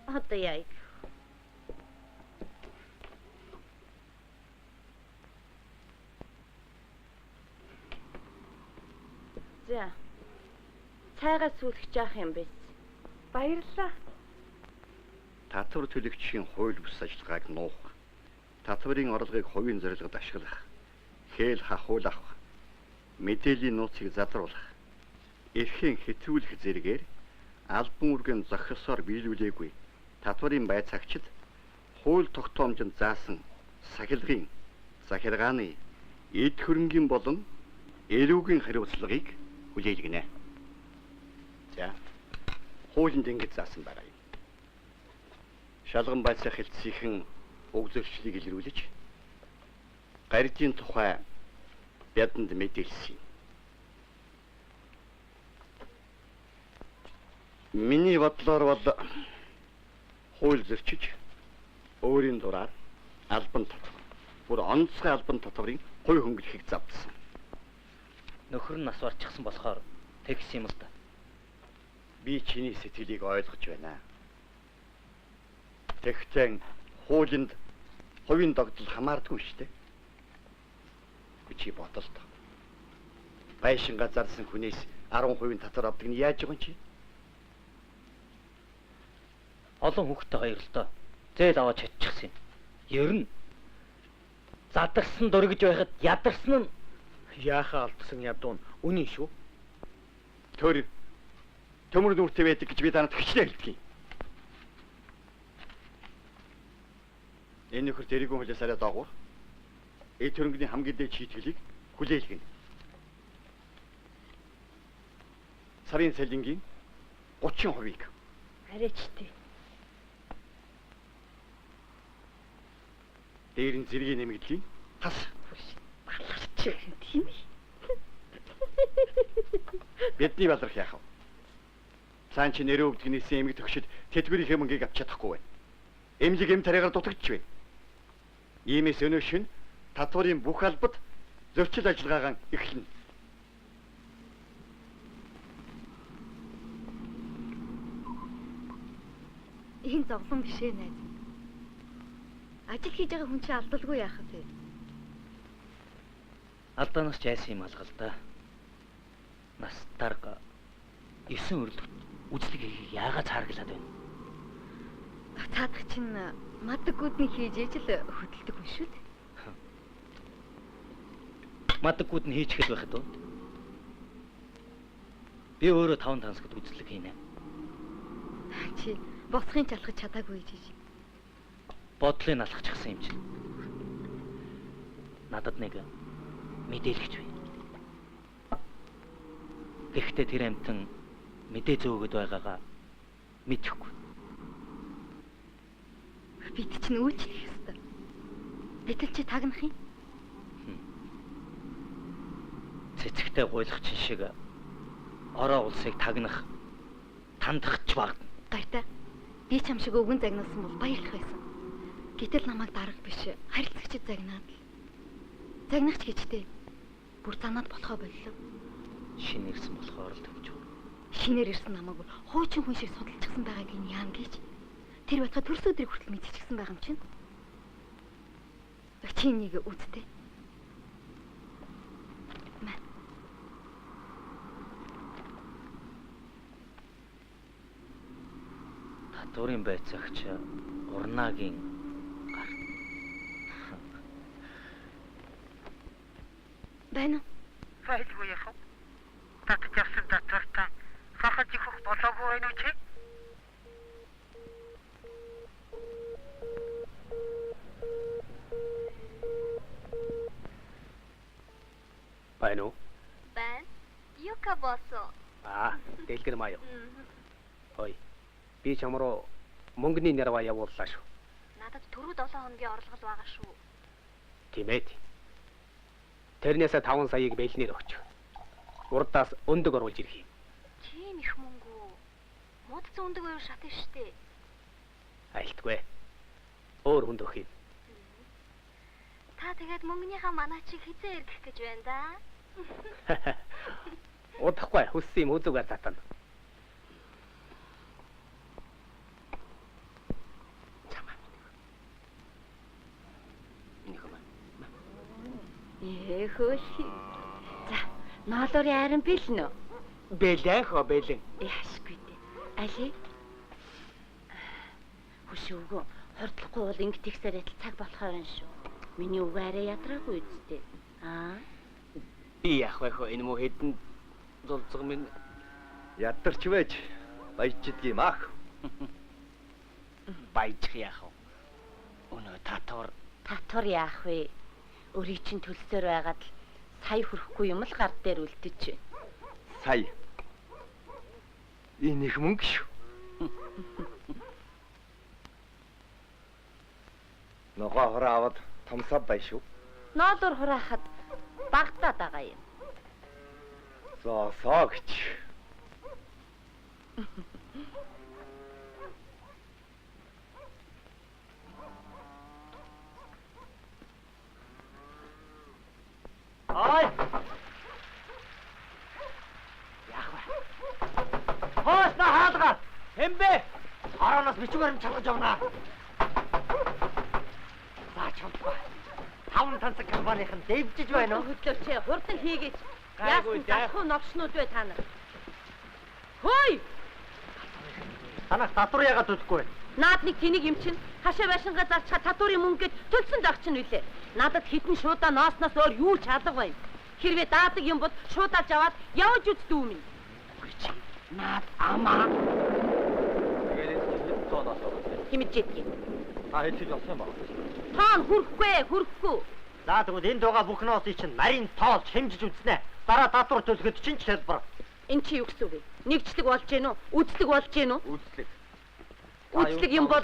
одоо яа. За. Цайгаа сүүлэх жаах юм биш. Баярлалаа. Татвар төлөгчийн хууль бус ажиллагааг нуух, татварын орлогыг хувийн зорилгод ашиглах, хээл хахуул авах, мэдээллийн нууцыг задруулах, эрхийн хэтрүүлэх зэрэгээр албан үүргийн зохисоор биелүүлээгүй татварын байцаагчид хууль тогтоомжинд заасан сахилгын, захиргааны, эд хөрөнгийн болон эрүүгийн хариуцлагыг хүлээлгэнэ. За, хуулинд ингэж заасан байгаа юм. Шалган байцаах хэлтсийнхэн уг зөрчлийг илрүүлж гаридын тухай бидэнд мэдээлсэн юм. Миний бодлоор бол хууль зөрчиж өөрийн дураар албан татвар, бүр онцгой албан татварын хувь хөнгөлөхийг завдсан. Нөхөр нь нас барчихсан болохоор тэгсэн юм л да. Би чиний сэтгэлийг ойлгож байна. Тэгтэн хуулинд хувийн догдол хамаардаггүй шүү дээ. Чи бодолт. Байшингаа зарсан хүнээс 10% татвар авдаг нь яаж байгаа юм чи? Олон хүүхэдтэй хоёр л доо. Зээл аваад чадчихсан юм. Ер нь задарсан дөргиж байхад ядарсан нь яхаа алдсан ядуу нь үнэн шүү. Төр төмөр нүртэй байдаг гэж би танад хичнээн хэлдэг юм. Энэ нөхөр тэрэгүүн хөлөөс арай доогуур эд хөрөнгөний хамгийн дээд шийтгэлийг хүлээлгэнэ. Сарын цалингийн 30%-ийг. Арайч тий. Дээр нь зэргийн нэмэгдлийн тас. Баларч тийм ээ. Бидний баларх яах вэ? Цаан чи нэрээ өвдгнээс эмэг төгшөд тэтгэврийнхээ мөнгийг авч чадахгүй байна. Эмнэлэг эм тариагаар дутагдчих байна. Иймээс өнөө шин татварын бүх албад зөрчил ажиллагаагаан эхэлнэ. Энэ зовлон биш ээ найз. Ажил хийж байгаа хүн чинь алдалгүй яах вэ? Алдаанаас ч айсан юм алгал да. Нас дарга 9 өрлөгт үзлэг хийхийг яагаад цааргалаад байна? Цаадах чинь мадаггүйд нь хийж ээж л хөдөлдөг хүн шүү дээ. Мадаггүйд нь хийчихэл байхад уу? Би өөрөө 5 тансагт үзлэг хийнэ. Чи босхын чалхаж чадаагүй гэж. Бодлыг алхачихсан юм чинь. Надад нэг мэдээлэгч бий. Гэхдээ тэр амтан мэдээ зөөгöd байгаагаа мэдэхгүй. Бид чинь үйлчлэх ёстой. Гэтэл чи тагнах юм? Цэцэгтэй гуйлах чин шиг ороо улсыг тагнах тандах ч багтна. Гайтай. Би чам шиг өвгөн загнуулсан бол баярлах байсан. Гэтэл намайг дарга биш харилцагчид загнаад л. Загнахч гэжтэй. Бүр занаад болохоо боллоо. Шинэ ирсэн болохоор л тэгж байна. Шинээр ирсэн намайг бүр хуучин хүн шиг судалчихсан байгааг нь яана гэж. Тэр байтугай төрс өдрийг хүртэл мэдчихсэн байгаа юм чинь. Чи энийг үзтээ. Мә. Татварын байцаагч Урнаагийн гар. Байна уу? Байлгүй яах вэ? Татж авсан татвартаа хахаж өгөх болоогүй байна уу чи? Байна уу? Байна. Юка босоо. Аа, дэлгэр маяа. Хой. Би чам руу мөнгөний нэрва явууллаа шүү. Надад түрүү 7 хоногийн орлогол байгаа шүү. Тийм ээ. Тэрнээсээ 5 саяыг бэлнээр өгч. Урдаас өндөг оруулж ирэх юм. Тийм их мөнгө үү? Муудсан өндөг хоёр шат штэ. Айлтгүй. Өөр хүнд өгөх юм. Та тэгээд мөнгөнийхөө манаачийг хизээ эргэх гэж байна да? Удахгүй хүссэн юм үзүүгээр татна. Ээ хөөлхий. За, ноолорын айран бэлнэ үү? Бэлэн хөө бэлэн. Яашгүй дээ. Али. Хөш өвгөө хурдлахгүй бол ингэ тэгсээр адил цаг болохоор байна шүү. Миний өвгөө арай ядраагүй үсттэй. Аа. Би яах вэ хөө энэ муу хэдэн зулцэг минь ядарч байж баяждаг юм ах. Баяжих яах вэ? Өнөө татвар татвар яах вэ? Өрийг чинь төлсөөр байгаад л сая хүрэхгүй юм л гар дээр үлдэж байна. Сая. Энэ их мөнгө шүү. Ногоо хороо аваад томсоо бай шүү. Ноолуур хураахад багтаад байгаа юм. Зоосоо гэж. Ой. Яах вэ? Хоош на хаалгаа. Хэмбэ. Хорооноос бичгээр нь чалгаж явна. За чамтгаа. Таван тансаг компанийн дэвжиж байна уу? Хөдлөөч ээ, хурдан хийгээч. Яасан залхуу новшнууд вэ та нар? Хөөй! Танах татвар яагаад төлөхгүй вэ? Наад нэг тэнийг юм чинь хашаа байшингаа зарчхаа татварын мөнгө гэж төлсөн даг чинь үлээ. Надад хитэн шуудаа ноосноос өөр юу ч алга байна. Хэрвээ даадаг юм бол шууд авч аваад явж үздүү минь. Үгүй чи. Наад амаа. Тэгээд энэ чинь хэдэн тонн олоо. Хэмжиж идэх. Та хэлж олсон юм байна. Тоон хүрхгүй, хүрхгүй. За тэгвэл энэ дугаа бүх ноосыг чинь нарийн тоолж хэмжиж үзнэ. Дараа татвар төлөхөд чинь ч хэлбэр. Эн чи юу гэсэн үг вэ? Нэгжлэг болж гин үү? Үзлэг болж гин үү? Үзлэг. Үзлэг юм бол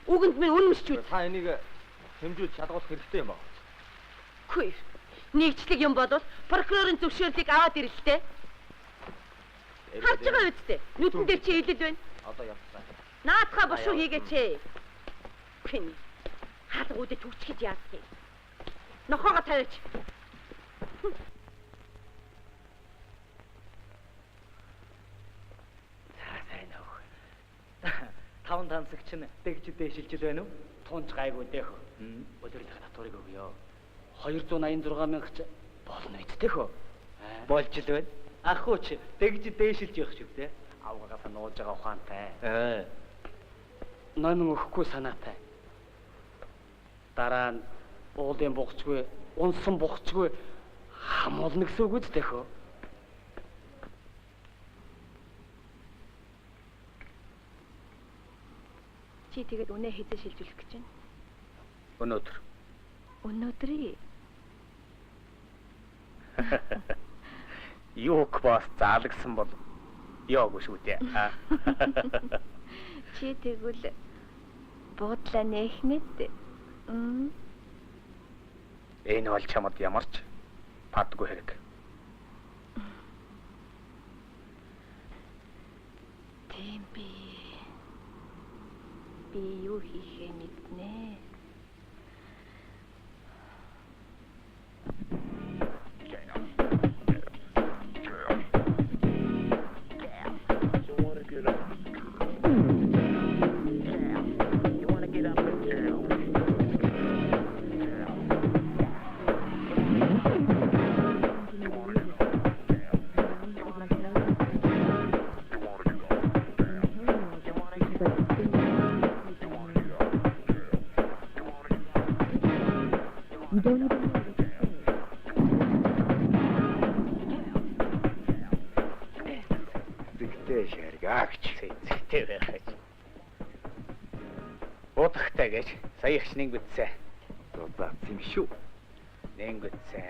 үгэнд минь үнэмшч үз. Та энийг Хэмжүүлж шалгуулах хэрэгтэй юм байна. Үгүй. Нэгжлэг юм бол прокурорын зөвшөөрлийг аваад ирэлтэй. Харж байгаа үсттэй. Нүдэн дээр чи илэл байна. Одоо явцгаа. Наадхаа бушуу хийгээч. Пин. Хаалга үүдэ түгчгэж яадгийг. Нохоогоо тавиач. За сайн уу. Таван тансаг чинь дэгж дээшилжил байна уу? Тунч гайгүй дэх. Өдөрлөх татварыг өгөө. 286 мянга ч болно үсттэй хөө. Болж л байна. Ах уу чи дэгж дээшилж явах шүү дээ. Авгаасаа нууж байгаа ухаантай. Аа. Номин өгөхгүй санаатай. Дараа нь уулын бугцгүй, унсан бугцгүй хамуулна гэсэн үг үсттэй хөө. Чи тэгээд үнэ хэзээ шилжүүлэх гэж байна? Өнөөдөр. Өнөөдрий. Юук бас заалгасан бол ёогүй шүү дээ. Чи тэгвэл буудлаа нээх нэт. Энэ бол чамд ямар ч падгүй хэрэг. Тийм би. Би юу хийхээ мэднэ. Зэгтэй шааргаа гэж. Зэгтэй байх гэж. Удахтай гэж сая их нэнгүтсэ. Зузаацсан юм шүү. Нэнгүтсэ.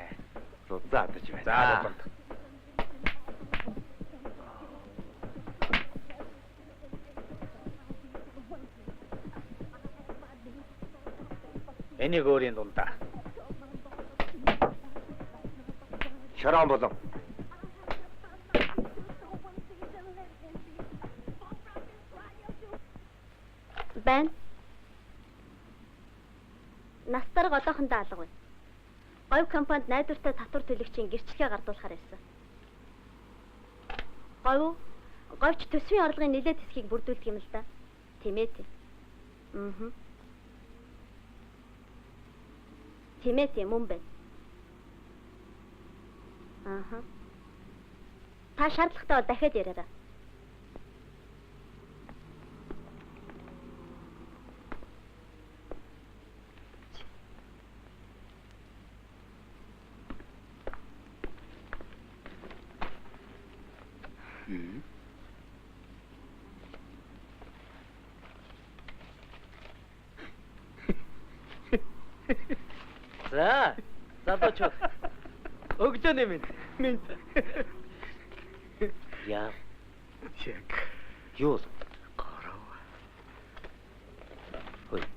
Зузаадаж байна. За болонд. Энийг өөрийн дундаа. Шороон болон. Байна. Настар голоохондоо алга байна. Говь компанид найдвартай татвар төлөгчийн гэрчлэгээ гардуулахар байсан. Говь говьч төсвийн орлогын нэлээд хэсгийг бүрдүүлдэг юм л да. Тийм ээ тийм. Аа. Тийм ээ тийм мөн байна. Аа. Та шаардлагатай бол дахиад яриарай. За, залуучууд. Өглөөний минь. Минь. Яа. Яг. Юу бол? Гарав. Хөөе.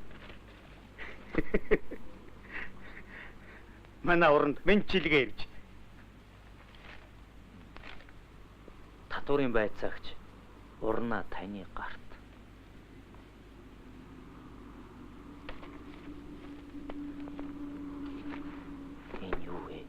Манай оронд минь чилгээ ирж. Татварын байцаагч урнаа таны гарт. Энэ юу вэ?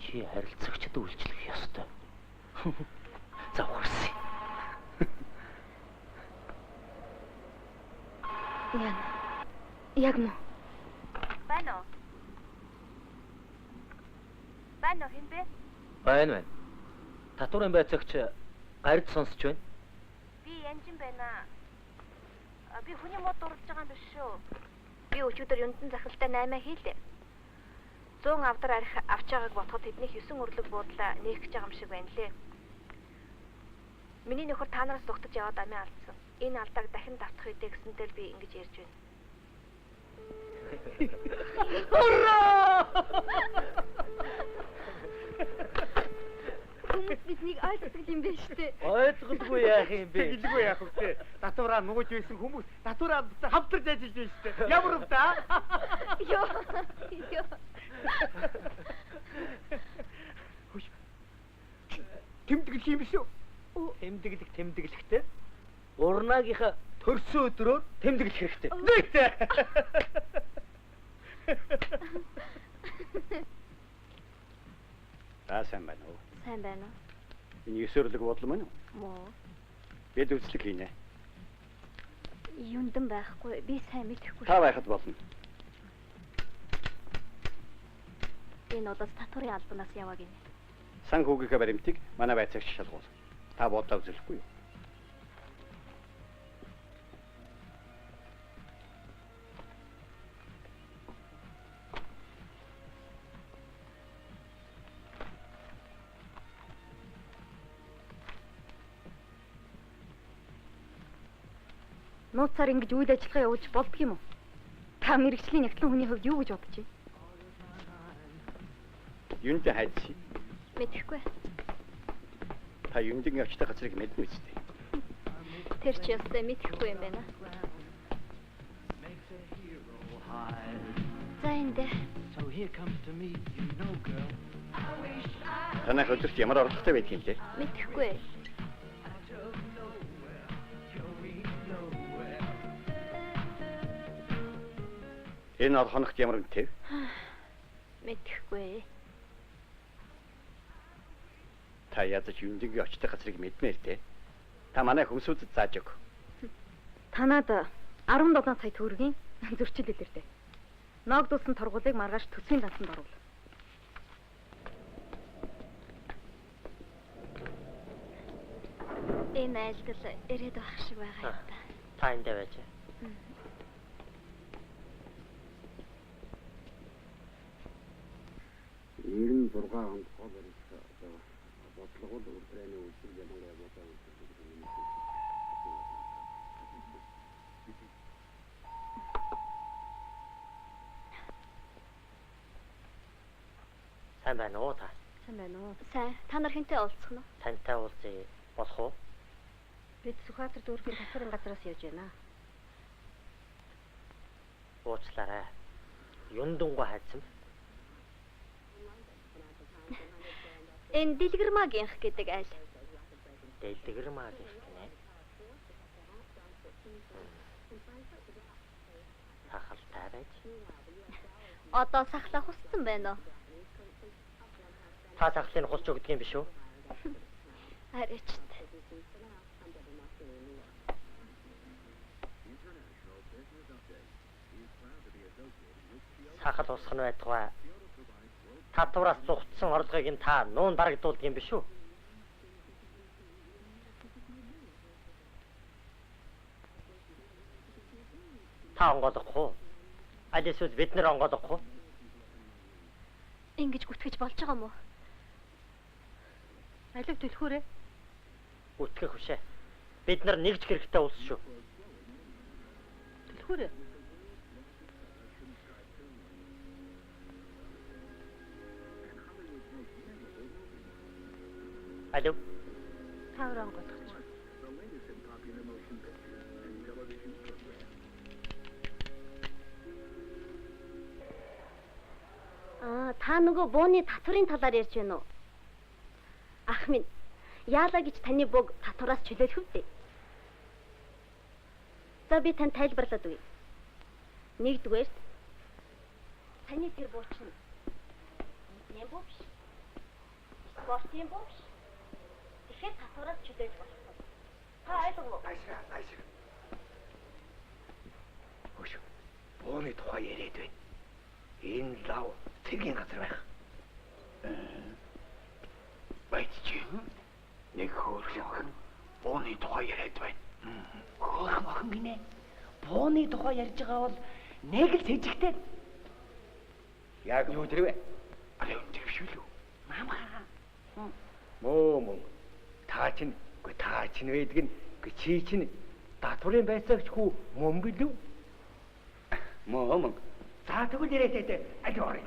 Чи харилцагчд үйлчлэх ёстой. За ухарсан. Яна. Яг мөн. Байна уу? Байна уу хэн бэ? Байна байна. Татварын байцаагч гарид сонсч байна. Би янжин байна. Би хүний мод дурлаж байгаа юм биш шүү. Би өчигдөр Юндан захиралтай 8 хийлээ. 100 авдар арх авч байгааг бодоход тэднийх 9 өрлөг буудлаа нээх гэж байгаа юм шиг байна лээ. Миний нөхөр та нараас дугтаж яваад амиа алдсан. Энэ алдааг дахин давтах үедээ гэсэн дээр би ингэж ярьж байна. Ура! Ойлгодог юм биш үү? Ойлгодгүй яах юм бэ? Тэгэлгүй яах вэ? Татвараа нууж байсан хүмүүс татвараа хамтарч ажиллаж байна шүү дээ. Ямар юм та? Йоо. Йоо. Хөш. Тэмдэглэх юм биш үү? Тэмдэглэх тэмдэглэхтэй. Урнаагийнхаа төрсөн өдрөөр тэмдэглэх хэрэгтэй. Нэгтэй. Та сайн байна уу? Сайн байна уу? Энэ ёсөрлөг бодлоо мөн үү? Муу. Бид үзлэг хийнэ. Юндан байхгүй. Би сайн мэдэхгүй. Та байхад болно. Энэ удаас татварын албанаас яваа гинэ. Санхүүгийнхээ баримтыг манай байцаагч шалгуул. Та бодлоо үзлэхгүй юу? Нууцаар ингэж үйл ажиллагаа явуулж болдго юм уу? Та мэрэгжлийн нягтлан хүний хувьд юу гэж бодож байна? Юндэн хайдсан. Мэдэхгүй. Та юндэн очтой газрыг мэднэ үстэй. Тэр чи ёстой мэдэхгүй юм байна. За энэ дээр. Танай өдөрт ямар орлоготой байдаг юм бэ? Мэдэхгүй. Энэ ол хоногт ямар үнэтэй вэ? Мэдэхгүй. Та ядаж юндэнгийн очтой газрыг мэдмээр дээ. Та манай хүмүүсүүдэд зааж өг. Танад 17 сая төгрөгийн зөрчил илэрдэ. Ноогдуулсан торгуулийг маргааш төсвийн дансанд оруул. Энэ айлдал ирээд байх шиг байгаа юм да. Та эндээ байж. Онд гол баримт одоо бодлого бол Украины үйлдвэр ялангуяа модон үйлдвэр гэдэг юм. Сайн байна уу та? Сайн байна уу? Сайн. Та нар хэнтэй уулзах нь уу? Тантай уулзъя болох уу? Бид Сүхбаатар дүүргийн татварын газраас явж байна. Уучлаарай. Юндангуй хайцсан. Энэ Дэлгэрмаагийнх гэдэг айл. Дэлгэрмаагийнх гинэ. Сахалтай байж. Одоо сахлаа хуссан байна уу? Та сахлыг хусч өгдөг юм биш үү? Арайчт. Сахал хусах нь байтугай. Татвараас зугтсан орлогыг нь та нуун дарагдуулдаг юм биш үү? Та онгойлгох уу? Аль эсвэл бид нар онгойлгох уу? Ингэж гүтгэж болж байгаа юм уу? Алив түлхүүрээ. Үтгэх бишээ. Бид нар нэгж хэрэгтэй улс шүү. Түлхүүрээ. Алив. Та өөр онгойлгоч. Аа, та нөгөө бууны татварын талаар ярьж байна уу? Ах минь, яалаа гэж таны бууг татвараас чөлөөлөх үү? За би танд тайлбарлаад өгье. Нэгдүгээрт таны тэр буу чинь юм буу биш. Спортын буу биш. Тэгэхээр татвараас чөлөөлж болохгүй. Та ойлгов уу? Наашаа, наашаа. Хөш. Бууны тухай яриад байна. Энэ лав цэргийн газар байх. Баяч. Нэг хөөрхөн охин бууны тухай яриад байна. Хөөрхөн охин гинэ. Бууны тухай ярьж байгаа бол нэг л сэжигтэй. Яг юу тэр вэ? Аль юм тэр биш үү? Намхаа. Мөө мөн. Та чинь үгүй та чинь байдаг нь үгүй чи чинь татварын байцаагч хүү мөн билүү? Мөө мөн. За тэгвэл ирээтэй аль орё.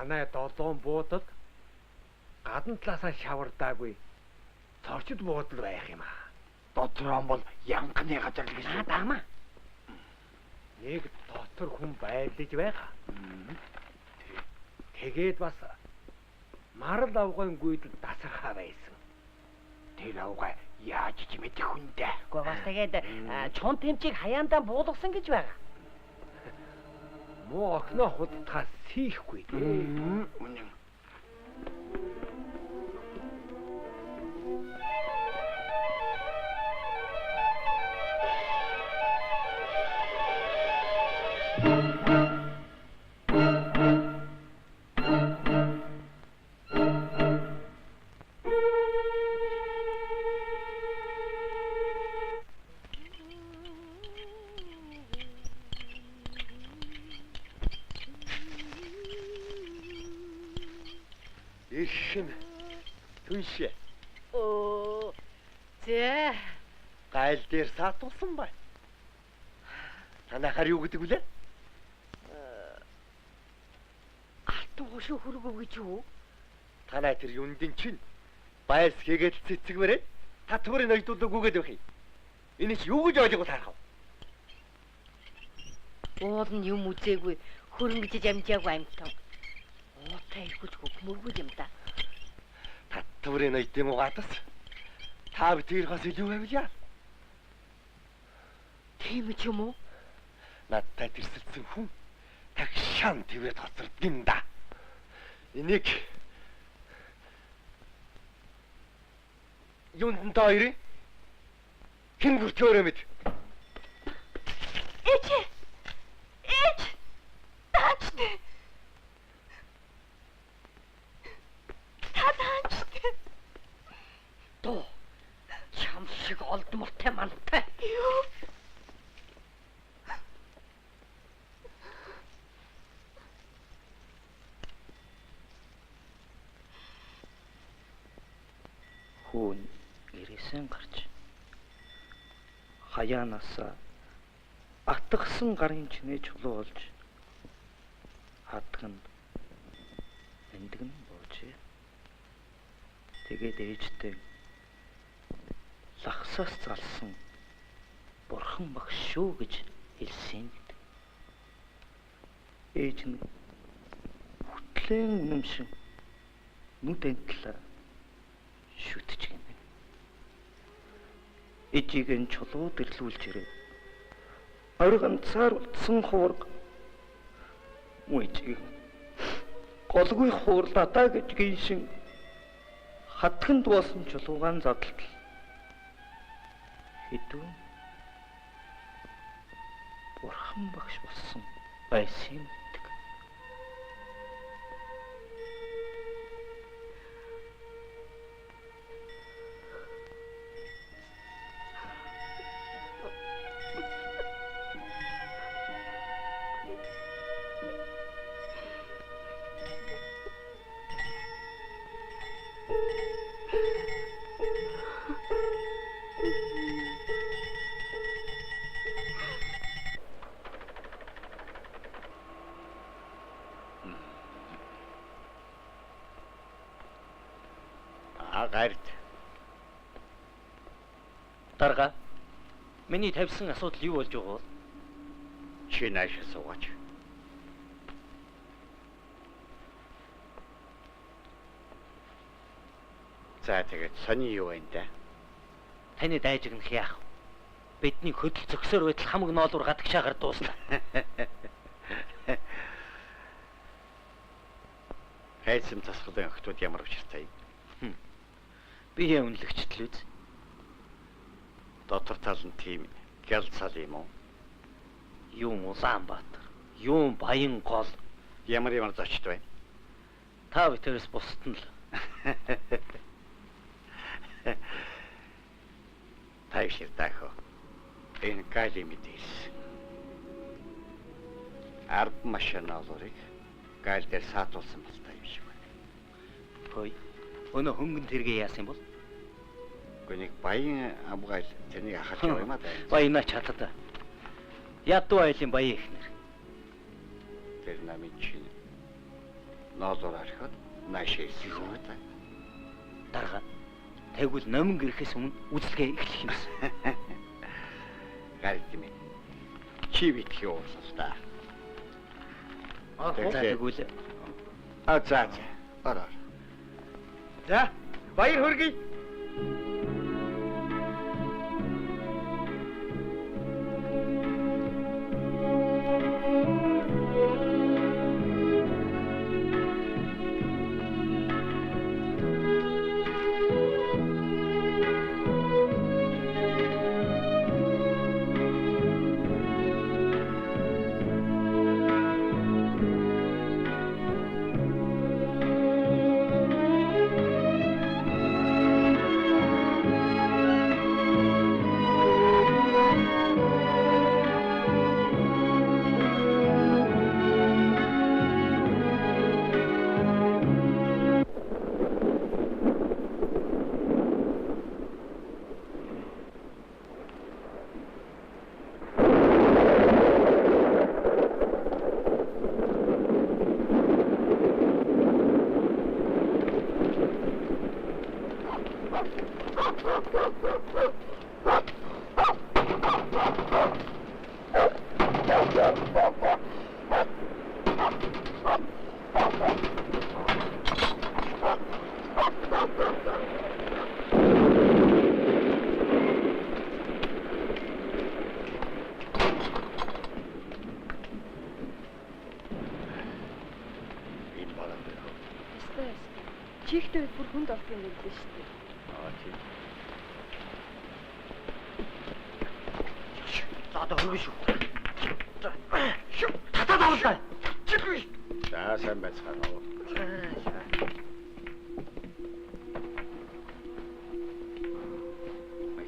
Манай долоон буудал гадна талаасаа шавардаагүй. Цорчид буудал байх юм аа. Дотроо бол янхны газар л гэж. Даамаа. Нэг дотор хүн байрлаж байгаа. Тэгээд бас марал авгайн гүйдэл дасархаа байсан. Тэр авгай яаж ч мэдэх хүндээ. Гэхдээ бас тэгээд чон тэмчийг хаяандаа буулгасан гэж байгаа. Муу охиноо худалдахаас сийхгүй дээ. Үнэн. Иршин түншээ. Оо. Зэ. Гайл дээр саатуулсан бай. Танахаар юу гэдэг вүлээ? Алтан хошуу хөргөв гэж юу? Танай тэр юндын чинь байс хийгээд цэцэг мөрөө татварын ноёдуулаг үгээд байх юм. Энэ ч юу гэж ойлгол харах вэ? Уул нь юм үзээгүй хөрөнгөжж амжаагүй амтан. Уутай иргүүж хөхмөргүй юм да. Татварын ноёд юм уу гадас? Та битгийрхээс илүү байвал яа? Тийм ч юм уу? Надтай тэрсэлсэн хүн тагшаан твээ тоцордго юм да. Энийг юунд та хоёрын хэн бүртгэөрэй мэд. Ээж. Ээж. Таачтай. Та таачтай. Дуу. Чам шиг олдмортой мантай. Юу? Хүүн гэрээсэн гарч хаяанаас атгсан гарын чинээ чулуу олж хадганд эндгэн буужээ. Тэгээд ээжтэй лахсаас залсан бурхан багш шүү гэж хэлсэн гэдэг. Ээж нь хөтлөн үнэмшин нүд энтлээ шүтэж гинэ. Ээжийг нь чулуу дэрлүүлж ирэв. Орой ганцаар утсан хувраг мүйжиг голгүй хуурлаа гэж гиншин хатганд болсон чулуугаан задлал хэдүү бурхан багш болсон байсан юм гэдэг. Аа гарт. Дарга, миний тавьсан асуудал юу болж байгаа вэ? Чи наашаа суугаач. За тэгээд сони юу байна да? Таны дайжигнах яах вэ? Бидний хөдөл зөксөр байтал хамаг ноолуур гадагшаагаар дууслаа. Хайцсан тасгалын охтууд ямар учиртай юм? Би яа үнэлэгчтэл үз. Дотор тал нь тийм гял цал юм уу? Юун Улаанбаатар, юун Баян гол. Ямар ямар зочд байна? Та битэрээс бусд нь л. Тайшир дахо. Энэ гали мэдээс. Ард машин олорыг гайл дээр саатуулсан балтай юм шиг байна. Хөөе. Өнөө хөнгөн тэргээ яасан бол? Гэхдээ нэг баян амгайл тэрнийг ахалж яваа юм а даа. Баянаа чаддаа. Ядуу айлын баян ихнэр. Тэр намын чинь Ноолоор орхиод наашаа ирсэн юм да. Дарга. Тэгвэл номин ирэхээс өмнө үзлэгээ эхлэх юмсан. Гарт юм. Чи битгий уурлаа та. За тэгвэл А за за. Ор ор. За, баяр хүргэе. Энэ баран дээр. Ёстой ёстой. Чихтэй бүр хүнд олсон юм билээ шүү дээ. Аа тийм. За одоо хөргөн шүү. Шүү. Татаад авлаа. Чигүй. За сайн байцгаана уу.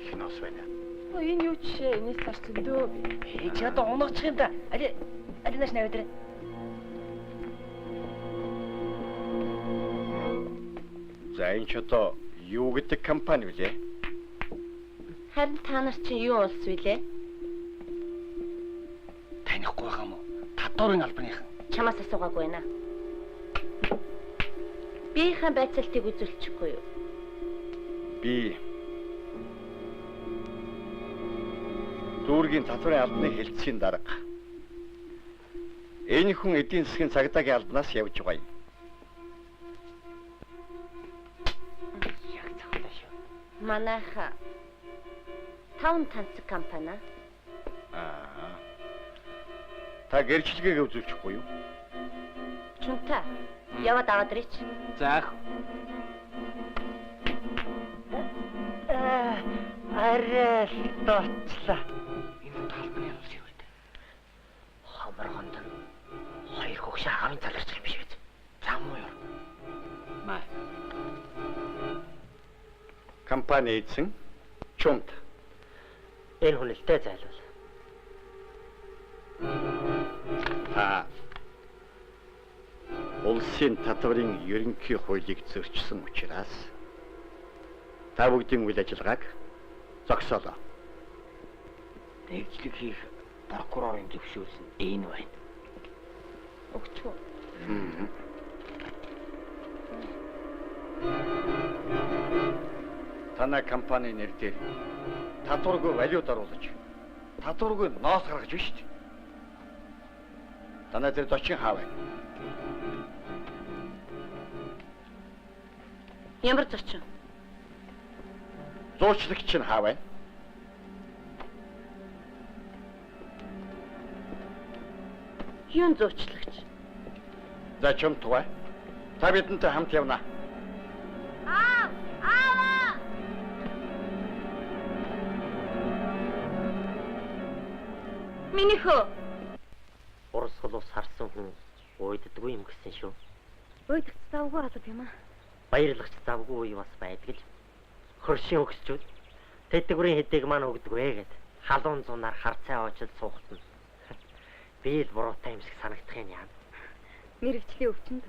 Хинос байна. Оо энэ юу жишээ? Энэс цааш зөндөө. Ээ чи одоо унаачих юм да. Али али нааш наваад ирээ. За энэ ч одоо юу гэдэг компани вүлээ? Харин та нар чинь юу улс вүлээ? Танихгүй байгаа юм уу? Татварын албаныхан. Чамаас асуугаагүй байна. Биеийнхээ байцаалтыг үзүүлчихгүй юу? Би дүүргийн татварын албаны хэлтсийн дарга. Энэ хүн эдийн засгийн цагдаагийн албанаас явж байгаа юм. Яг цагтаа шүү. Манайха таван танцэг компани. Аа. Та гэрчлэгээ үзүүлчихгүй юу? Чунта. Яваад аваад ирээч. За ах. Арай л доочлаа. Энэ талбаны улс юу вэ? Хомор хонд нь хоёр хөгш агаарын заларч юм биш үү? За муу юу? Маа. Компани эзэн Чунт. Энэ хүн л дээ зайлвал. Та улсын татварын ерөнхий хуулийг зөрчсөн учраас та бүгдийн үйл ажиллагааг зогсоолоо. Нэгжлэг хийх прокурорын зөвшөөрөл нь энэ байна. Өгч үү. Танай компани нэр дээр татваргүй валют оруулаж, татваргүй ноос гаргаж байна шүү дээ. Танай тэр зочин хаа байна? Ямар зочин? Зуучлагч нь хаа байна? Юун зуучлагч? За чамтгай. Та бидэнтэй хамт явна. Аав! Аава! Миний хөө. Урсгал ус харсан хүн уйддаггүй юм гэсэн шүү. Уйдах завгүй алба юм аа. Баярлагч завгүй үе бас байдаг л. Хөршийн өгсчүүд тэтгэврийн хэдийг маань өгдөг вэ гэд халуун зунаар харцаа очил суухтана. Би л буруутай юм шиг санагдах юм яана. Мэргэжлийн өвчнөд.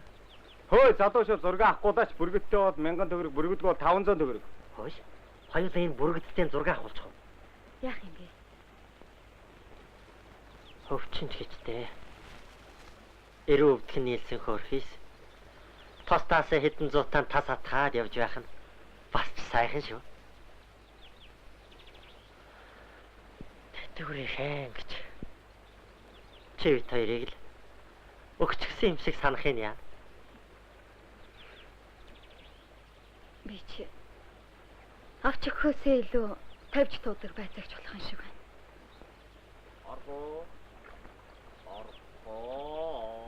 Хөөе залуушууд зураг авахгүйдаач бүргэдтэй бол 1000 төгрөг, бүргэдгүй бол 500 төгрөг. Хөөш. Хоёулаа энэ бүргэдтэй зураг авахулчих уу? Яах юм бэ? Хөвчин ч гэжтэй. Эрүү өвдөх нь нийлсэн хөөрхийс. Тостаас хэдэн зуутаан тас атгаад явж байх нь бас ч сайхан шүү. Тэтгэврийн хэн гэж. Чи бит хоёрыг л өгчихсөн юм шиг санах юм яа. Би чи авч өгөхөөсөө илүү тавьж туудаг байцаагч болох юм шиг байна. Оргоо. Оргоо.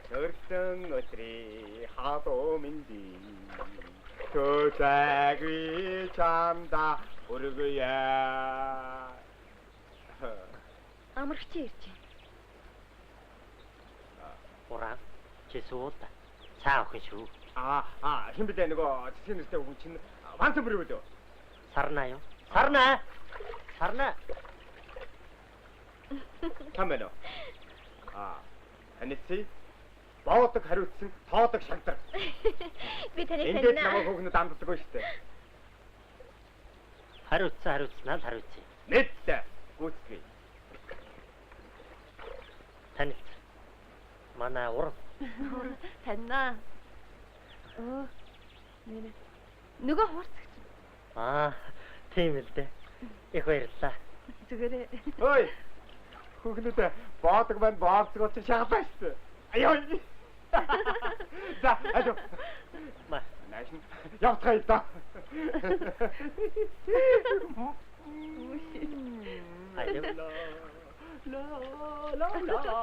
Төрсөн өдрийн хадуу минди. Төсәгүй чамда өргөе. Амрагч ирж байна. Уран чи сууд цаа охин шүү. Аа хэн блэ нөгөө цэцгийн нэртэй хүн чинь вансан бүрээ үү? Сарнаа юу? Сарнаа. Сарнаа. Там байна уу? Аа. Танилцъя. Боодог хариуцсан, тоодог шагдар. Би таныг танина. Ингээд намайг хөөхнөд амддаггүй шүү дээ. Хариуцсан хариуцснаа л хариуцъя. Мэдтэй. Гүйцэтгэе. Танилц. Манай уран. Танина. Өө. Нэрэ. Нөгөө хуурцагч. Аа, тийм л дээ. Их баярлалаа. Зүгээрээ. Ой. Хүүхнүүд боодог маань боолцог болчих шагалаа шүү дээ. Аяа. За, алуу. Ма. Нааш нь явцгаая да. Алуу. Ла ла ла ла.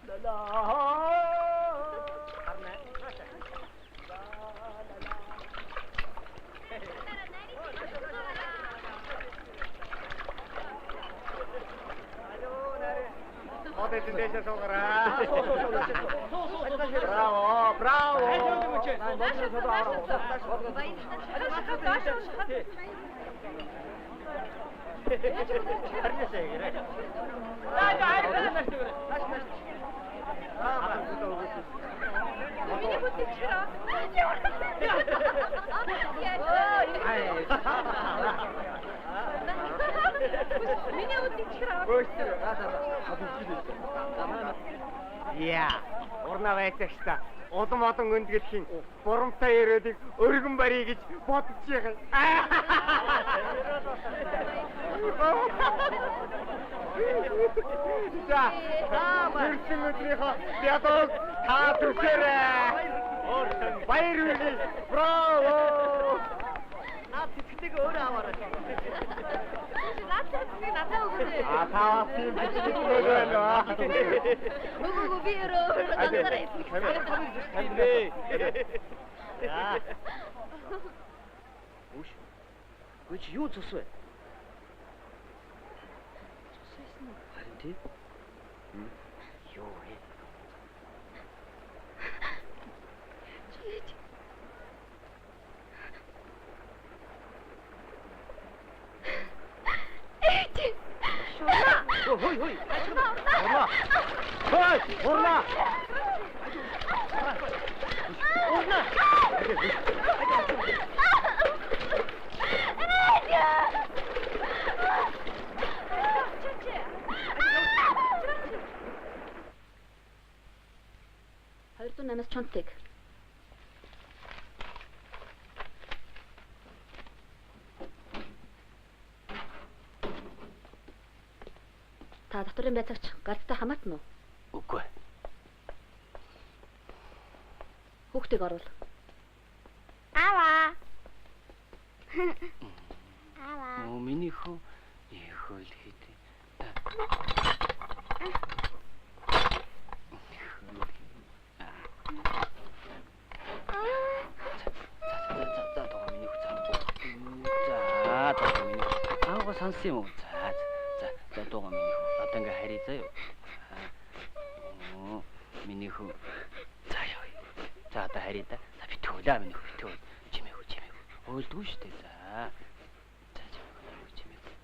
Ла ла. Одоо дээшээ суугараа. Браво, браво. Миний үдчихэр аваа. Яа, урнаа байцаагчта улам олон өндгөлхийн бурамтай өрөөдийг өргөн барья гэж бодож байгаа. За, төрсөн өдрийнхөө ядууг та төсөөрэй. Баяр хүргэе. Браво! Наад цэцэгтэйг өөрөө аваарай. Наад цэцгийг надад өгөөч. А та бас тийм цэцэгтэй байна уу? Үгүй би өөрөө ганцаараа идэх. Үш. Гүн чи юу цус вэ? Цус байсан уу? Харин тийм. Юу вэ? Чи Ээж. Шурна. Хой хой. Урна. Хой, урна. Урна. Ээж. 208-аас чонтыг. Та доторын байцаагч галзтай хамаатан уу? Үгүй. Хүүхдийг оруул. Аава. Аава. Оо миний хөө их хөл хэд. За за миний хөө за. За доо миний хөө. Аавга сонссон юм уу? За за за доо миний хөө. Одоо ингээ харъя заяа. Оо миний хөө. За яа. За одоо харъя да. За битгүүлээ миний хөө битгүүл. Чимээгүй чимээгүй. Уйлдгүй шүү дээ. За. За чимээгүй чимээгүй.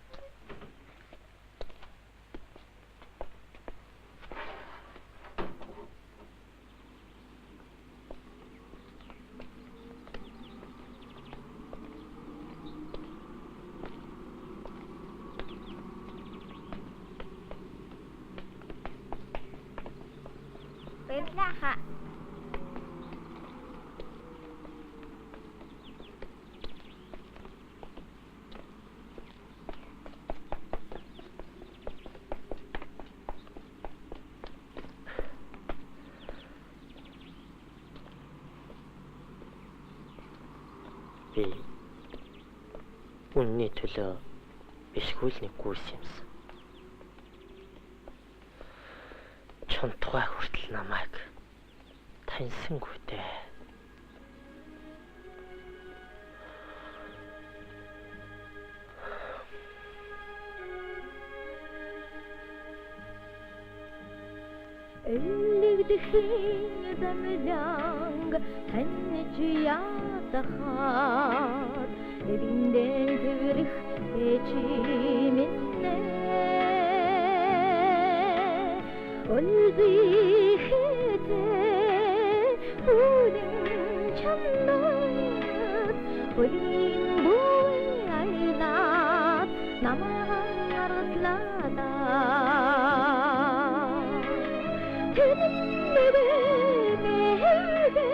Баярлалаа ахаа. Би үнний төлөө бишгүй л нэг гүйс юмсан. Чонтгой хүртэл намайг таньсангүй дээ. Эмнэлэгдэхийн замланг таньж ядахаар эрэндэн тэврэх ээжиминнэ Өлзихэдэ үнэн чамнаас Өлгийн бүэн айлаад намайг ардлаа. Тэнмэвэнэхэд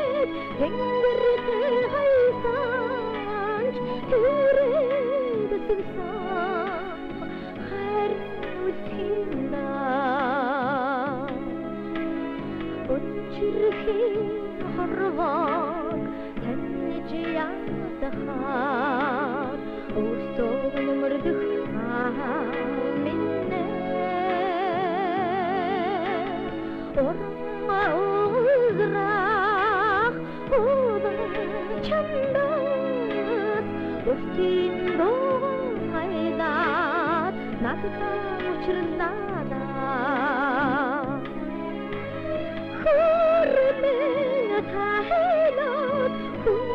тэнгэртэй хайсанч түрээд сүгсэн харин үлтинда. Өнчирхийн хорвоог таньж ядахаар өөртөө нөмөрлөх аа минь Урма узрах удан чамдас уртын дуугайлаад надад учрлаа. Хөрмөн тайлаад хүн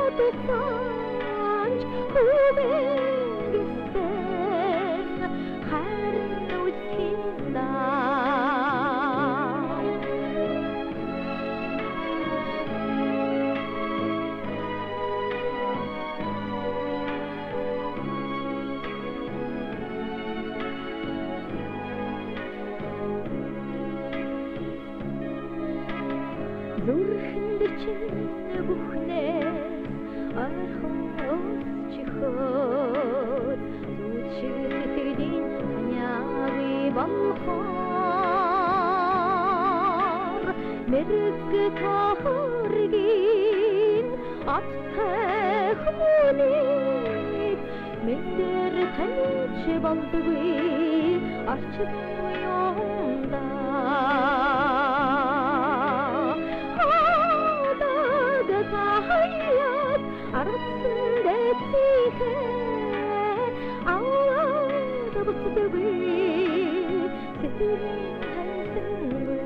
нодсанч хүвэн харин үлтинда. Зүрхэнд чинь бүхнээс ойрхон өсчихөөд зүуд шиг сэтгэлийн таниагүй болохоор мэрэг тохоргийн оттой хүмүүнийг мэндэр таньж болдгүй орчдгүй юмда. Хаяад аргасан дэцихэ аваад буцдаггүй сэтгэлийн таньсангүй.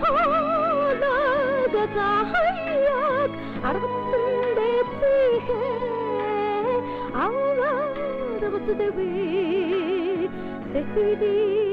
Хаадаг хаяад аргасан дэцихэ аваад буцдаггүй сэтгэлийн